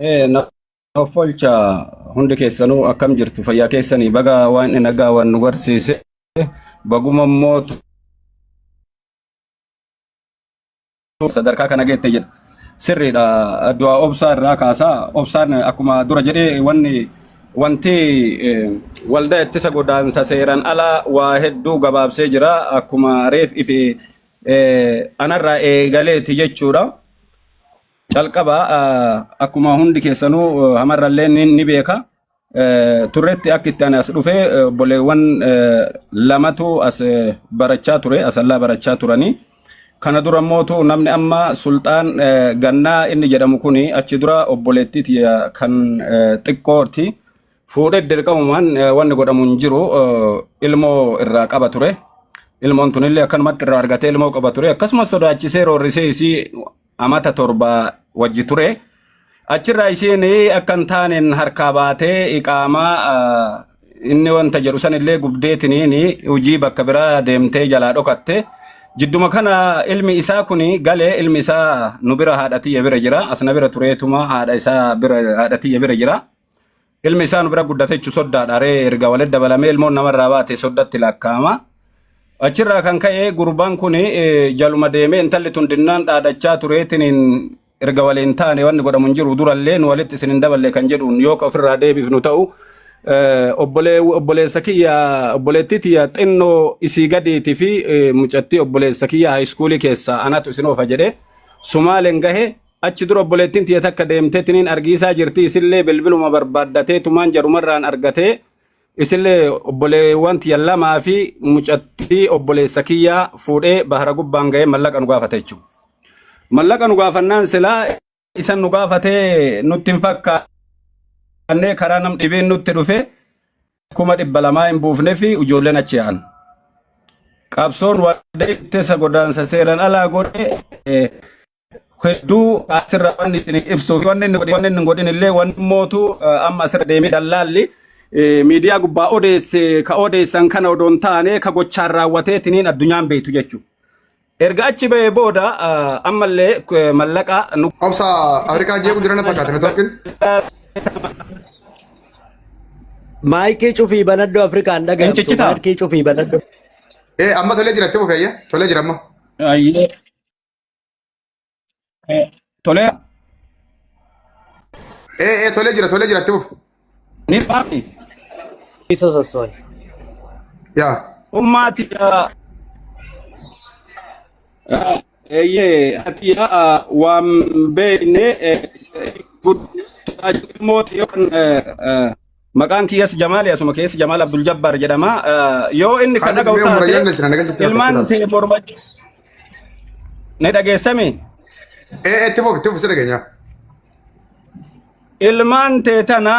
Na offolcha hundi keessanuu akkam jirtu fayyaa keessanii baga waan inni nagaa waan nu barsiise baguma immoo sadarkaa kana geette jedha. Sirriidha du'a obsaa irraa kaasaa obsaan akkuma dura jedhee wanni wanti waldaa ittisa godaansa seeran alaa waa hedduu gabaabsee jira akkuma reef ife anarraa eegaleeti jechuudha. Calqaba akkuma hundi keessanuu hamarrallee ni beeka. Turretti akka itti ani as dhufe obboleewwan lamatu as barachaa ture asallaa barachaa turanii. Kana dura mootu namni amma Sulxaan Gannaa inni jedhamu kuni achi dura obboleettii tiyya kan xiqqooti. Fuudhee dirqamumaan wanni godhamu hin jiru ilmoo irraa qaba ture. Ilmoon tunillee akkanumatti irraa argatee ilmoo qaba ture. Akkasumas sodaachisee roorrisee isii amata 7 wajji ture. Achirraa isheen akka hin taaneen harkaa baatee iqaamaa inni wanta jedhu sanillee gubdeetiniin hojii bakka biraa deemtee jalaa dhokatte. Jidduma kana ilmi isaa kun galee ilmi isaa nu bira haadha tiyya bira jira. As na bira tureetuma haadha isaa bira haadha tiyya bira jira. Ilmi isaa nu bira guddate jechuun soddaadha. Ree erga walitti dabalamee ilmoon namarraa baate soddatti lakkaa'ama. Achirraa kan ka'e gurbaan kun jaluma deemee intalli tun dinnaan dhaadachaa tureetiin erga waliin taane wanni godhamu hin jiru durallee nu walitti isin hin daballe kan jedhuun yoo ka ofirraa deebifnu ta'u obboleessa kiyya obboleettii tiyya xinnoo isii gadiitii fi mucattii obboleessa kiyya haayiskuulii keessaa anatu isin oofa jedhee Sumaaleen gahe. Achi dura obboleettiin tiyya takka deemteetiniin argiisaa jirti isillee bilbiluma barbaaddatee tumaan jarumarraan argatee isillee obboleewwan tiyya lamaa fi mucattii obboleessa kiyyaa fuudhee bahara gubbaan gahee mallaqa nu gaafate jechuudha. Mallaqa nu gaafannaan silaa isan nu gaafatee nutti hin fakkaannee karaa nam dhibeen nutti dhufe 200,000 hin buufne fi ijoolleen achi yaa'an. Qabsoon waldaa ittisa godaansa seeraan alaa godhe hedduu asirra wanni isin ibsuu fi wanni inni godhe wanni inni hin godhin illee wanni mootu amma asirra deemee dallaalli miidiyaa gubbaa odeesse ka odeessan kana odoo hin taane ka gochaan raawwateetiniin addunyaan beektu jechuudha. Erga achi bahee booda ammallee mallaqa nu Obsa Afrikaa jeequ jira na fakkaata networkin. Maayikii cufii banadhu Afrikaan Hin dhaga'amtu. ciccitaa? Maayikii cufii banadhu. Eh amma tolee jira itti fufeeyya tolee jira amma. Ayyee. Tolee. Ee ee tolee jira tolee jira itti fufi. Ni faami. Isa sossoe. Yaa. Ummaati eeyyee ati waan beekne guddaa mootii yookaan Maqaan kiyyas Jamaali asuma keessa Jamaal Abdul Jabbaar jedhama. Yoo inni kan Khalid dhaga'u mee taate umrayyaan galchina na galchitti ilmaan fakkaata. tee morma ni dhageessami. Ee itti fufi itti fufi si dhageenya. Ilmaan tee tana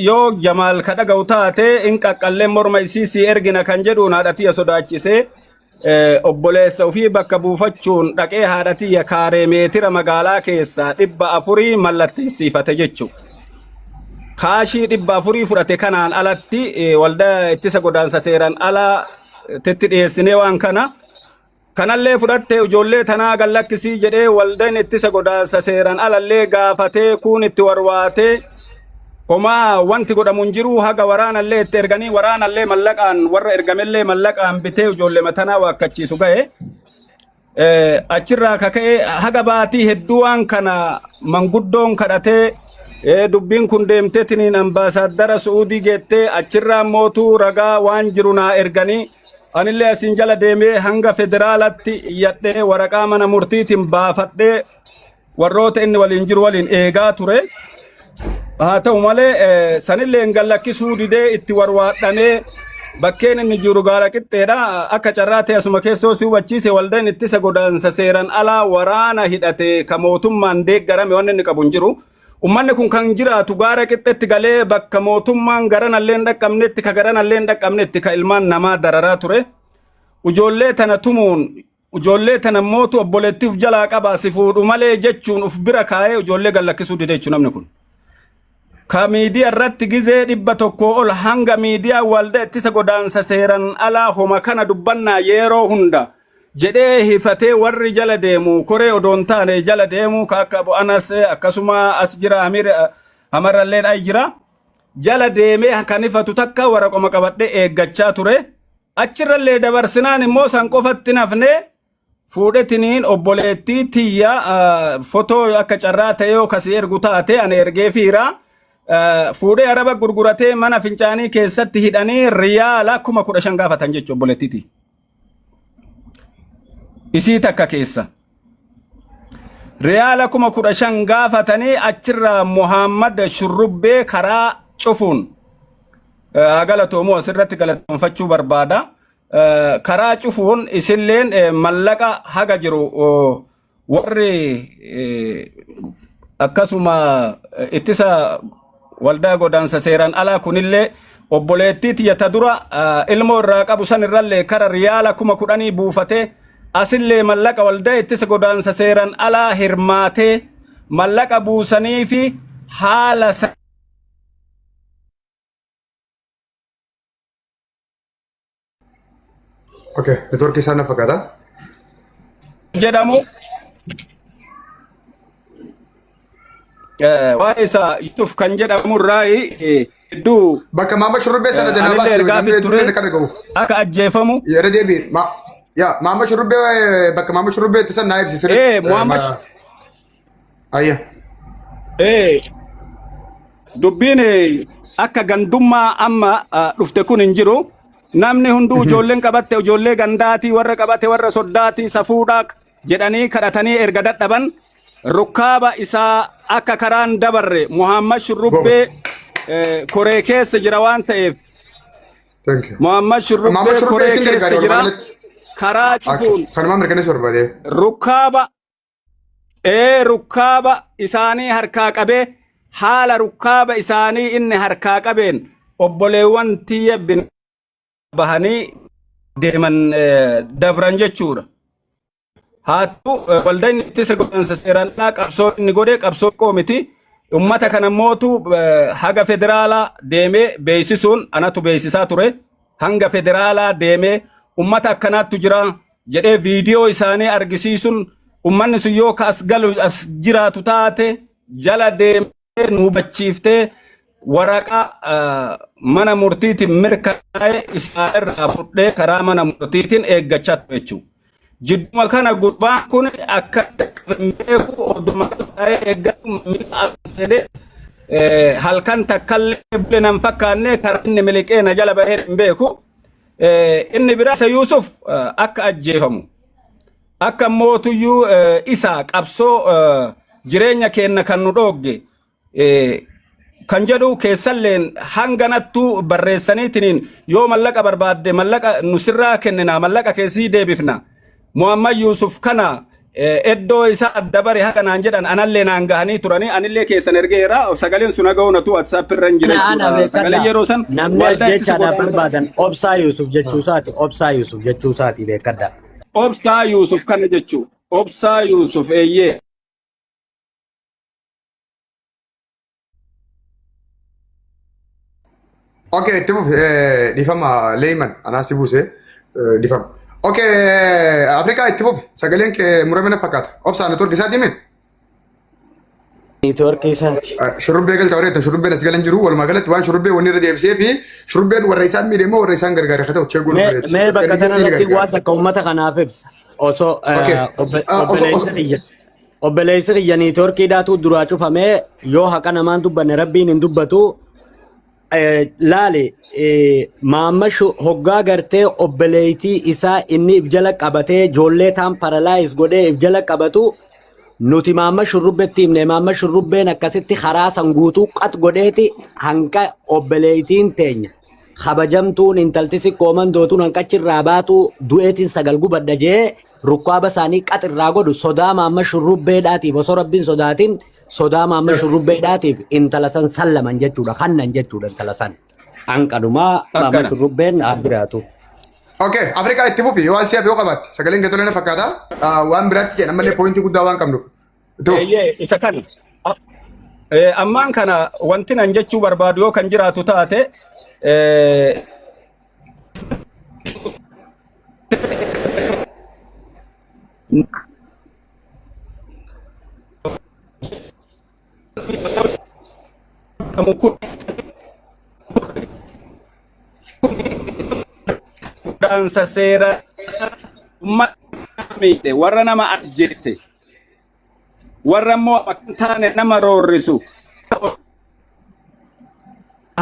yoo Jamaal ka dhaga'u taate in qaqqallee morma isii si ergina kan jedhuun haadha tiyya sodaachisee obboleessa ofii bakka buufachuun dhaqee haadha tiyya kaaree meetira magaalaa keessaa 400 mallatteessiifate jechuudha. Kaashii 400 fudhate kanaan alatti waldaa ittisa godaansa seeraan alaa titti dhiyeessinee waan kana kanallee fudhatte ijoollee tanaa gad lakkisii jedhee waldaan ittisa godaansa seeraan alallee gaafatee kuun itti warwaatee homaa wanti godhamu hin jiru haga waraanallee itti erganii waraanallee mallaqaan warra ergamellee mallaqaan bitee ijoollee matanaa waakkachiisu gahe. Achirraa kaka'ee haga baatii hedduu waan kana manguddoon kadhatee dubbiin kun deemteetiniin ambaasaaddara Su'uudii geettee achirraa mootuu ragaa waan jiru naa erganii anillee asiin jala deemee hanga federaalatti iyyadhee waraqaa mana murtiitiin baafadhee warroota inni waliin jiru waliin eegaa ture. Haa ta'u malee sanillee hin gallakkisuu didee itti warwaadhamee bakkeen inni jiru gaara qixxeedha. Akka carraa ta'e asuma keessoo si hubachiise waldaan ittisa godaansa seeran alaa waraana hidhate ka mootummaan deeggarame wanni inni qabu hin jiru. Ummanni kun kan jiraatu gaara qixxetti galee bakka mootummaan garanallee hin dhaqqabnetti ka garanallee hin dhaqqabnetti ka ilmaan namaa dararaa ture. Ijoollee tana tumuun Ijoollee tana mootu obboleettii uf jalaa qaba si fuudhu malee jechuun uf bira kaa'ee ijoollee gad lakkisuu dide jechuun namni kun. Ka miidiyaa irratti gizee 100 ol hanga miidiyaa waldaa ittisa godaansa seeran alaa homa kana dubbannaa yeroo hunda. jedhee hifatee warri jala deemu koree odoo hin taane jala deemu ka akka Abu Anas akkasuma as jira Amir Amarralleen ay jira. Jala deemee kan hifatu takka waraqoma qabadhee eeggachaa ture. Achirrallee dabarsinaan immoo san qofatti nafnee fuudhetiniin obboleettii tiyya fotoo akka carraa ta'ee yoo kasii ergu taate ani ergee fiira. Fuudhee araba gurguratee mana fincaanii keessatti hidhanii riyaala 15,000 gaafatan jechuudha obboleettiiti. Isii takka keessa. Riyaala 15,000 gaafatanii achirraa Muhammad Shurrubbee karaa cufuun haa galatoomu asirratti galatoomfachuu barbaada. Karaa cufuun isilleen mallaqa haga jiru warri akkasuma ittisa waldaa godaansa seeraan alaa kunillee obboleettii tiyya ta dura ilmoo irraa qabu san irrallee kara riyaala 10,000 buufatee asillee mallaqa waldaa ittisa godaansa seeraan alaa hirmaatee mallaqa buusanii fi haala Okay, networkii isaa na fakkaata. Jedhamu waa'ee isaa Yusuf kan jedhamu irraa hedduu Bakka maama shurrubbee sana jalaa anillee baasee ergaa namni fi ture hedduun kan dhaga'u. akka ajjeefamu. Yeroo deebiin ma yaa maama shurrubbee bakka maama shurrubbee itti san naa ibsi sirriitti. Muhammad Ayya. Dubbiin akka gandummaa amma dhufte kun hin jiru. Namni hunduu ijoolleen qabatte ijoollee gandaatii warra qabate warra soddaatii safuudhaa jedhanii kadhatanii erga dadhaban rukkaaba isaa akka karaan dabarre Muhammad Shurrubbee koree keessa jira waan ta'eef Thank you. Muhammad Shurrubbee Muhammad Shurrubbee koree isin keessa gargaare jira walumaa galatti. karaa cufuun Kanumaa mirkaneessuu barbaade. rukkaaba rukkaaba isaanii harkaa qabee haala rukkaaba isaanii inni harkaa qabeen obboleewwan tiyya bin bahanii deeman dabran jechuudha. Haa ta'u waldaan ittisa godaansa seeraan alaa qabsoo inni godhe qabsoo xiqqoo miti. Ummata kana mootu haga federaalaa deemee beeksisuun anatu beeksisaa ture. Hanga federaalaa deemee ummata akkanaattu jira jedhee viidiyoo isaanii argisiisuun ummanni sun yoo ka as galu as jiraatu taate jala deemee nu hubachiiftee waraqaa mana murtiitiin mirkanaa'e isaan irraa fudhee karaa mana murtiitiin eeggachaa ture jechuudha. Jidduma kana gurbaan kun akka hin beeku oduma taa'ee eeggatu miila seenee halkan takkallee bule nan fakkaanne karaa inni miliqee na jala bahee hin beeku. Inni biraa isa Yuusuf akka ajjeefamu akka mootuyyuu isa qabsoo jireenya keenna kan nu dhoogge kan jedhu keessalleen hanganattuu barreessaniitiniin yoo mallaqa barbaadde mallaqa nu sirraa kennina mallaqa keessii deebifna. Muhammad Yuusuf kana iddoo isaa adda bare haga naan jedhan anallee naan gahanii turanii anillee keessan ergeera sagaleen sun haga onatu WhatsApp irra hin jira Ana ana jechuudha. Sagalee beekadha. yeroo san Namni waldaa ittisa ajjeechaadhaaf godaansa barbaadan Obsaa Yuusuf jechuu isaati. Obsaa Yuusuf jechuu isaati beekadha. Obsaa Yuusuf kana jechuu. Obsaa Yuusuf eeyyee. Okay, itti fufi dhiifama Leeyman anaa si buuse dhiifama. Okay, Afrikaa itti fufi sagaleen kee murame na fakkaata. Obsaa network isaatii mee? Niitoorkii isaati. Shurrubbee galcha warri jettan shurrubbeen as galan jiru walumaa galatti waan shurrubbee wanni irra deebisee fi shurrubbeen warra isaan miidhe immoo warra isaan gargaare haa ta'u cheeguu Mee bareechi. mee bakka Biyyattii ni kanarratti gargaara. waan takka uummata kanaaf ibsa. Osoo Okay. Osoo obboleessi kiyya obboleessi kiyya niitoorkiidhaatu duraa cufamee yoo haqa namaan dubbanne rabbiin hin dubbatu. Laali maamma hoggaa gartee obboleettii isaa inni if jala qabatee ijoollee taan paralaayiz godhee if jala qabatu nuti maamma shurrubbetti himne maamma shurrubbeen akkasitti karaa san guutuu qat godheeti hanqa obboleettiin teenya kabajamtuun intalti siqqoo mandootuun hanqachirraa baatu du'eetiin sagal gubadha jee rukkaaba isaanii qat irraa godhu sodaa maamma shurrubbeedhaatiif osoo rabbiin sodaatin sodaa maamma shurrubbeedhaatiif intala san sallaman jechuudha kannan jechuudha intala san hanqanumaa maamma Akkana. shurrubbeen haa jiraatu. Okay, Afrikaa itti fufi waan si'aaf yoo qabaatte sagaleen kee tolee na fakkaata. Waan biraatti jedhan ammallee poointii guddaa waan qabnuuf. Itti fufi. Eeyyee isa kana. Ammaan kana wanti nan jechuu barbaadu yoo kan jiraatu taate Godaansa seera ummata miidhe, warra nama ajjeete, warra immoo akka hin taane nama roorrisu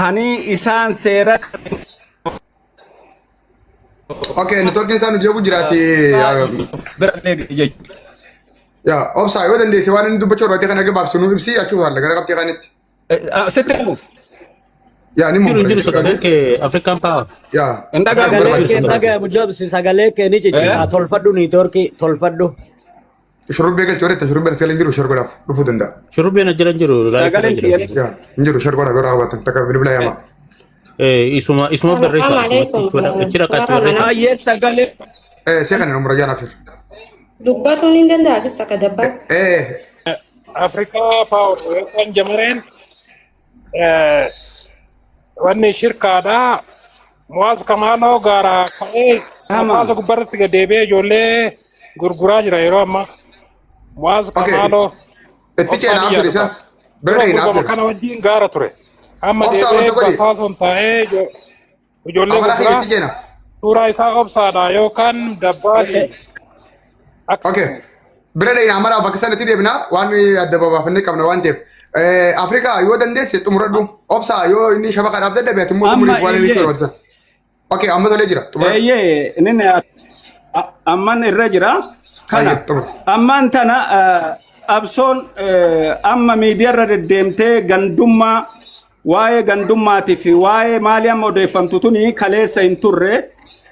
hani isaan seera. Okay, networkiin isaa nu jeequ jiraati. Bira illee jechuudha. Yaa obsaa, yoo dandeesse waan inni dubbachuu barbaade kan gabaabsu nu ibsi, achuu haala gara qabxee kaanitti. Sitti himu. Yaa ni Jiru jiru, sagaleen kee, African Power. Yaa. Hin dhaga'amu. Sagalee kee dhaga'amu jobsi, sagalee kee ni ciccita. Tolfadhu, networkii tolfadhu. Shurrubbee galchuu horetta, shurrubbee sagaleen jiru share godhaaf dhufuu danda'a. Shurrubbeen jira jiru. Sagaleen kiyya. Yaa hin jiru, share godhaaf yeroo qabaatan takka bilbila yaama. Isuma isuma barreessa. Assalamu alaikum. Achi dhaqaatti Warra barreessa. mana Baay'ee sagalee. See kana numara jaan abshir. Dubbatuun hin danda'a bis takka dabbaa. Afrikaa Power yookaan jamareen wanni shirkaadha. Muwaaz Kamaaloo gaara ka'ee Hama. hafaasa gubbaarratti gad deebi'ee ijoollee gurguraa jira yeroo ammaa. Muwaaz Kamaaloo Itti ceena obsaan abshir isa. yaadata. Bira Dura dhahina gurbama abshir. kana wajjin gaara ture. Amma Obsaa deebi'ee wanta godhi. basaasoon taa'ee ijoollee Amara kiyya gurguraa. itti ceena. Suuraa isaa obsaadha yookaan dabbaali. Akka Okay. Bira dhahina amara, bakka sanatti deebina, waan adda babaafannee qabna waan ta'eef. Afrikaa, yoo dandeesse xumuradhu. Obsaa, yoo inni shabaqaadhaaf dadhabe ati immoo Amma xumuriif waan inni eeyyee. barbaachisan. Okay, amma tolee jira. Xumuradhu. Eeyyee, inni amman irra jira. Kana Ayyee, xumur. ammaan tana qabsoon amma miidiyaarra deddeemtee gandummaa, waa'ee gandummaatii fi waa'ee maalii amma odeeffamtu tuni kaleessa hin turre.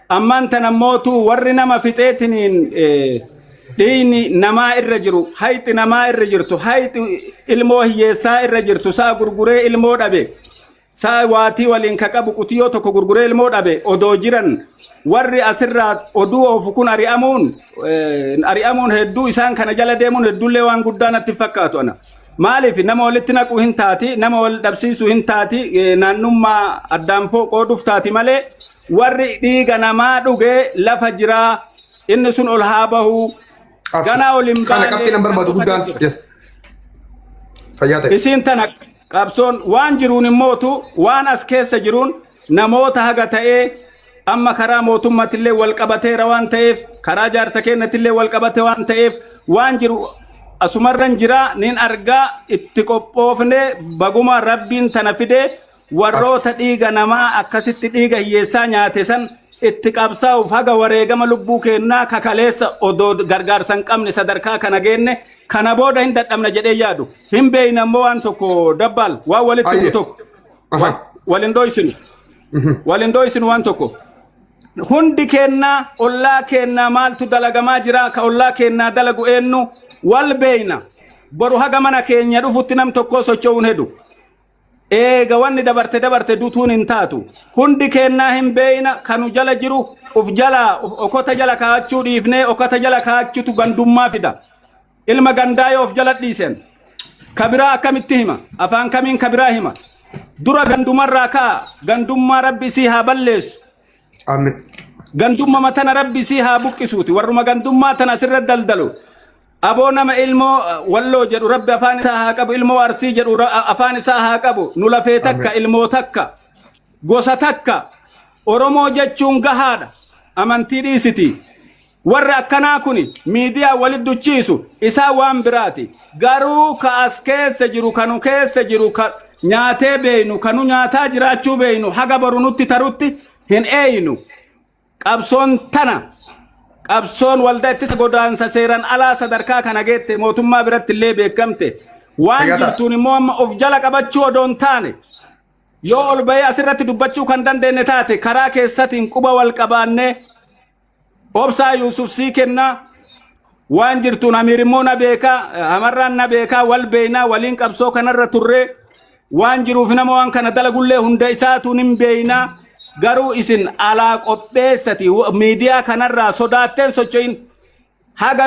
Ammaan tana mootu warri nama fixeetiniin dhiigni namaa irra jiru, hayxi namaa irra jirtu, hayxi ilmoo hiyyeessaa irra jirtu, sa'a gurguree ilmoo dhabe, sa'a waatii waliin ka qabu qutiyyoo tokko gurguree ilmoo dhabe odoo jiran, warri asirraa oduu oofu kun ari'amuun hedduu isaan kana jala deemuun hedduullee waan guddaa natti hin fakkaatu ana. Maaliif nama walitti naquu hin taati, nama wal dhabsiisuu hin taati, naannummaa addaan qooduuf taati malee, warri dhiiga namaa dhugee lafa jiraa, inni sun ol haa bahu. Ganaa ol hin Kana baane qabxii nan barbaadu guddaan. jira. Yes. Fayyaa ta'e. Isiin tana qabsoon waan jiruun immootu waan as keessa jiruun namoota haga ta'ee amma karaa mootummatillee wal qabateera waan ta'eef, karaa jaarsa keenyatillee wal qabate waan ta'eef, waan jiru asumarran jira nin argaa, itti qophoofne. Baguma rabbiin tana fide, warroota dhiiga namaa akkasitti dhiiga hiyyeessaa nyaate san itti qabsaa'uuf haga wareegama lubbuu kennaa kakaleessa odoo gargaarsa hin qabne sadarkaa kana geenne, kana booda hin dadhabna jedhee yaadu hin beeyna. Ammoo waan tokko dabbaal waan walitti Ayyee. bu'u tokko walin dhoysinu, walin dhoysinu. Waan tokko, hundi kennaa ollaa kennaa maaltu dalagamaa jira, ka ollaa kennaa dalagu eenyu wal beeyna. Boru haga mana keenya dhufutti nam tokko socho'uun hedu. Eega wanni dabarte dabarte, dutuun hin taatu. Hundi kennaa hin beeyna kanu jala jiru. Uf jala okota jala kaachuu dhiifnee, okota jala kaachutu gandummaa fida. Ilma gandaa yoo of jala dhiisen kabiraa akkamitti hima? Afaan kamiin kabiraa hima? Dura gandumarraa ka'a. Gandummaa rabbi isii haa balleessu. Amiin. Gandummaa matana rabbi isii haa buqqisuuti. Warruma gandummaa tana asirra daldalu, aboo nama ilmoo walloo jedhu rabbi afaan isaa haa qabu, ilmoo arsii jedhu afaan isaa haa qabu. Nu lafee takka, ilmoo takka, gosa takka, Oromoo jechuun gahaadha. Amantii dhiisiti. Warra akkanaa kun miidiyaa walit duchiisu isaa waan biraati. Garuu ka as keessa jiru, kanu keessa jiru, ka nyaatee beeynu, kanu nyaataa jiraachuu beeynu, haga boru nutti tarutti hin eeynu. Qabsoon tana, qabsoon waldaa ittisa godaansa seeran alaa sadarkaa kana geette, mootummaa biratti illee beekamte waan Fayyaa ta'a. jirtuun immoo amma of jala qabachuu odoo hin taane, yoo ol bahee asirratti dubbachuu kan dandeenye taate, karaa keessatiin quba wal qabaannee, obsaa Yuusuf sii kennaa, waan jirtuun Amiir immoo na beekaa, Amarraan na beekaa, wal beeynaa, waliin qabsoo kanarra turree, waan jiruuf nama waan kana dalagullee hunda isaatu nin beeynaa. Garuu isin alaa qopheessati miidiyaa kanarraa sodaatteen socho'in. Haga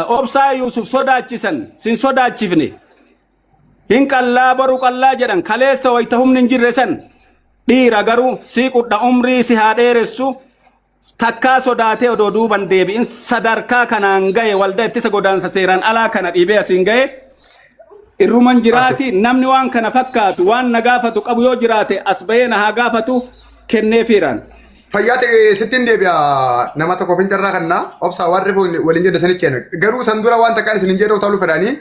obsaa Yuusuf sodaachisan sin sodaachifne. Hin qallaa, boru qallaa jedhan, kaleessa wayita humni hin jirre san dhiira. Garuu sii qudha, umrii si haa dheeressu. Takkaa sodaatee odoo duuban deebi'in sadarkaa kanaan gahe, waldaa ittisa godaansa seeraan alaa kana dhiibee asiin gahe. Irruman jiraati, namni waan kana fakkaatu waan na gaafatu qabu yoo jiraate as bahee na haa gaafatu kenneefiiraan. Fayyaa ta'e, sittiin deebi'a. Nama tokko fincarraa kannaa obsaa warri waliin jedhe sanitti ceena. Garuu san dura waan takkaan isin hin jedhu ta'uu fedhanii,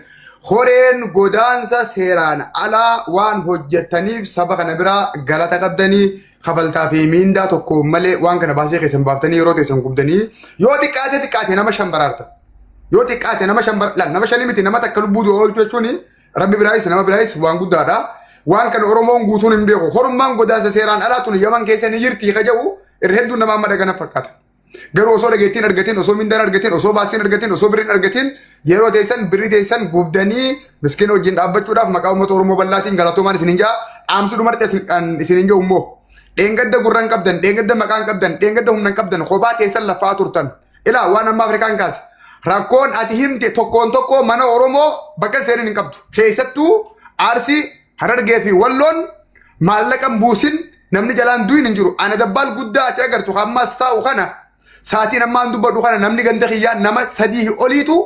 horeen godaansa seeraan alaa waan hojjettaniif saba kana biraa galata qabdanii, kabaltaa fi miindaa tokko malee waan kana baasee keessan baaftanii yeroo teessan gubdanii yoo xiqqaate xiqqaate nama 5 baraarta. Yoo xiqqaate nama 5 bara nama shanii miti, nama takka lubbuu du'a oolchuu jechuun rabbi biraayis nama biraayis waan guddaadha. Waan kana Oromoon guutuun hin beeku. Hormaan godaansa seeraan alaa tun Yaman keessa ni jirti ka jedhu irra hedduun nama amma dhagana fakkaata. Garuu osoo dhageettiin argatiin, osoo mindaan argatiin, osoo baasiin argatiin, osoo birriin argatiin yeroo teessan birrii teessan gubdanii miskiina wajjin dhaabbachuudhaaf maqaa uummata Oromoo bal'aatiin galatoomaan isin hin jaa. Dhaamsi dhumarti isin hin jiru immoo, dheengadda gurra hin qabdan, dheengadda maqaa hin qabdan, dheengadda humna hin qabdan, kophaa teessan lafaa turtan. Ilaa, waan amma Afrikaan kaase. Rakkoon ati himte tokkoon tokko mana Oromoo bakka seerin hin qabdu. Keessattuu Arsii, Harargee fi Walloon maallaqa hin buusin namni jalaan du'in hin jiru. Ana dabbaal guddaa ati agartu ammas taa'u kana, saatiin ammaan dubbadhu kana, namni ganda kiyyaa nama 3 oliitu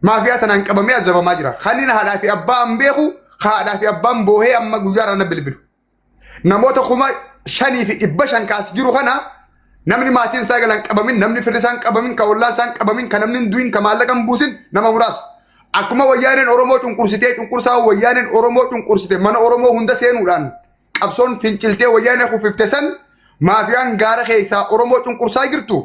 maafiyaa tanaan qabamee azabamaa jira. Kanin haadhaa fi abbaa hin beeku, haadhaa fi abbaan boohee amma guyyaa irraa na bilbilu. Namoota 5500 kaas jiru kana namni maatiin isaa galan qabamin, namni firri isaa hin qabamin, ka ollaan isaa hin qabamin, ka namni hin du'in, ka maallaqa hin buusin nama muraasa. Akkuma wayyaaneen Oromoo cunqursitee, cunqursaa wayyaaneen Oromoo cunqursite mana Oromoo hunda seenuudhaan qabsoon finciltee wayyaanee kuffifte san, maafiyaan gaara keessaa Oromoo cunqursaa jirtu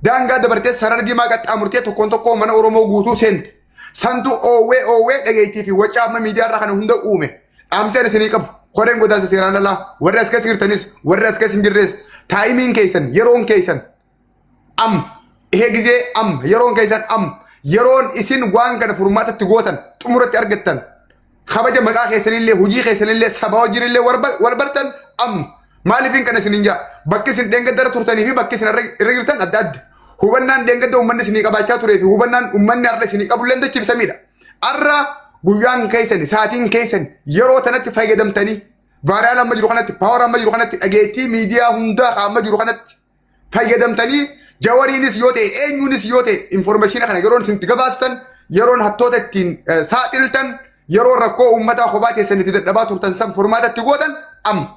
daangaa dabartee sarara diimaa qaxxaamurtee tokkoon tokkoo mana Oromoo guutuu seente. Santu oowwee oowwee dhageettii fi waca amma miidiyaa irraa kana hunda uume. Dhaamseen isinii qabu. Koreen godaansa seeraan alaa warri as keessa jirtanis warri as keessa hin jirres, timeiin keessan, yeroon keessan amma. Ihee gizee amma, yeroon keessan amma. Yeroon isin waan kana furmaatatti gootan, xumuratti argattan, kabaja maqaa keessanillee, hojii keessanillee, saba wajjinillee wal bartan amma. Maaliifin kana isin hin jaa? Bakki isin dheengadda irra turtanii fi bakki isin irra jirtan adda adda. Hubannaan dheengadda uummanni isinii qabaachaa turee fi hubannaan uummanni har'a isinii qabullee dachibsamiidha. Har'a guyyaan keessan, saatiin keessan, yeroo tanatti fayyadamtanii viral amma jiru kanatti, power amma jiru kanatti, dhageettii miidiyaa hundaa amma jiru kanatti fayyadamtanii, jawariinis yoo ta'e eenyuunis yoo ta'e, information kana yeroon isin itti gabaastan, yeroon hattoota ittiin saaxiltan, yeroo rakkoo uummataa kophaa keessan itti dadhabaa turtan san furmaata itti gootan amma.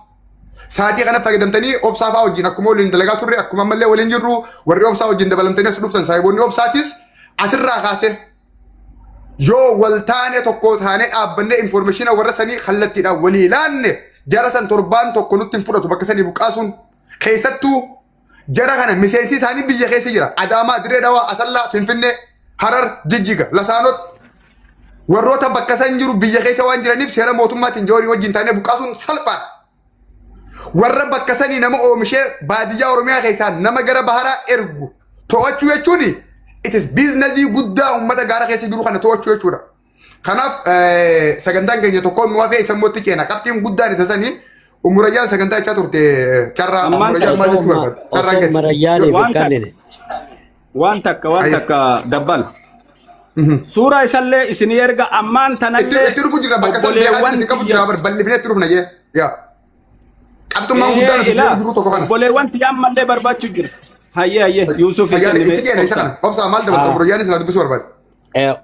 Saatii kana fayyadamtanii obsaa fa'aa wajjin akkuma waliin dalagaa turre, akkuma ammallee waliin jirru, warri obsaa wajjin dabalamtanii as dhuftan, saayiboonni obsaatis asirraa kaasee yoo wal taane, tokko taanee dhaabbannee information warra sanii kallattiidhaan walii laanne, jara san torbaan tokko nutti hin fudhatu bakka sanii buqqaasuun. Keessattuu jara kana miseensi isaanii biyya keessa jira. Adaamaa, Dirree Dhawaa, Asallaa, Finfinnee, Harar, Jijjiga, Lasaanot, warroota bakka san jiru biyya keessa waan jiraniif seera mootummaatiin joorii wajjin taanee buqqaasuun salphaadha. Warra bakka sanii nama oomishee baadiyyaa Oromiyaa keessaa nama gara baharaa ergu to'achuu jechuun it is business guddaa uummata gaara keessa jiru kana to'achuu jechuudha. Kanaaf sagantaan keenya tokkoon nu hafee, isa immoo itti ceena. Qabxiin guddaan isa sanii. Umurayyaan sagantaa jechaa turte carraa Ammaan umurayyaan maal jechuu barbaadde? Carraan Osoo gadi. marayyaan Waan takka beekannine. waan takka waan takka dabbal. Suuraa isallee isinii erga ammaan Itti tanallee itti dhufu jira, bakka san beekaa obboleewwan isin qabu kiyya jira, bar bal'ifnee itti dhufna jee. Yaa. Qabxummaan guddaan nuti ilaa deemu jiru tokko kana. obboleewwan kiyya ammallee barbaachuu jira. Hayyee, hayyee, Yuusuf Fayyaan kennime itti ceena isa obsa. kana. Obsaa, maal dabalta? Umurayyaan isin dubbisuu barbaade.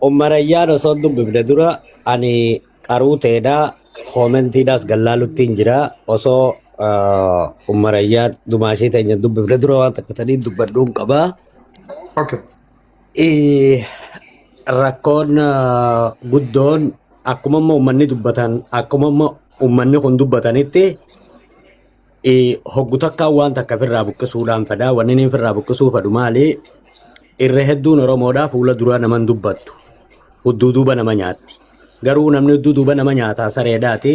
Ummarayyaan osoo hin dubbifne dura ani qaruu ta'edha. Commentiidhaas gallaalutti hin jira. Osoo ummarayyaan dumaashee teenya hin dubbifne dura waan takka tanii dubbadhuun qaba. Okay. Rakkoon guddoon akkuma amma uummanni dubbatan, akkuma amma uummanni kun dubbatanitti, hoggu takkaan waan takka ofirraa buqqisuudhaan fedha. Wanni inni ofirraa buqqisuu fedhu maali? Irra hedduun Oromoodhaa fuula duraa nama hin dubbattu. Hudduu duuba nama nyaatti. Garuu namni hudduu duuba nama nyaataa sareedhaati.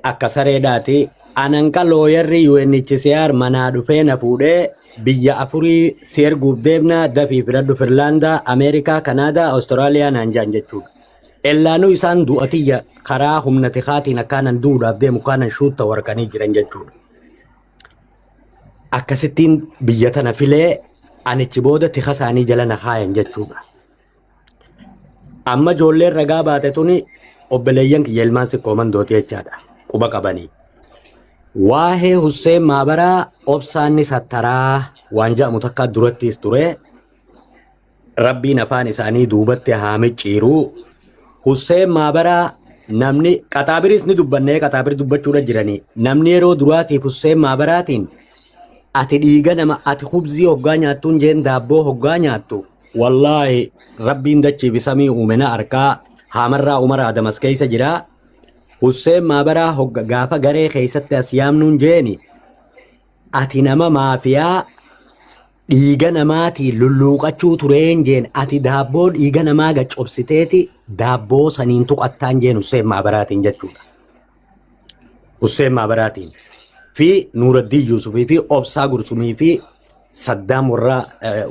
Akka sareedhaati. Anan ka lawyerri UNHCR manaa dhufee na fuudhee biyya afurii si erguuf deemna, dafii filadhu, Finlaandaa, Ameerikaa, Kanaadaa, Awustiraaliyaa naan jaan jechuudha. Ellaanuu isaan du'atiyya karaa humna tikaatiin akkaanan du'uudhaaf deemu kaanan shuutta warqanii jiran jechuudha. Akkasittiin biyya tana filee anichi booda tika isaanii jala na kaayan jechuudha. Amma ijoolleen ragaa baate tuni obboleeyyan kiyya ilmaan sikkoo mandooti jechaadha. Quba qabanii. Waa'ee Husseen Maabaraa obsaan ni sattaraa waan jedhamu takka durattis ture. Rabbiin afaan isaanii duubatti haa micciiru. Husseen Maabaraa namni qaxaabiris ni dubbannee qaxaabir dubbachuudha jiranii. Namni yeroo duraatiif Husseen Maabaraatiin ati dhiiga nama ati hubzii hoggaa nyaattuun jeen daabboo hoggaa nyaattu wallaahi rabbiin dachii fi samii uume na arkaa haamarraa Umar Adamas keessa jira. Husseen Maabaraa hogga gaafa garee keessatti as yaamnuun jeeni ati nama maafiyaa dhiiga namaatiin lulluuqachuu tureen jeen ati daabboo dhiiga namaa gaccobsiteeti daabboo saniin tuqattaan jeen Husseen Maabaraatiin jechuudha. Husseen Maabaraatiin fi Nuuraddiin Yuusufii fi Obsaa Gursumii fi Saddaam warra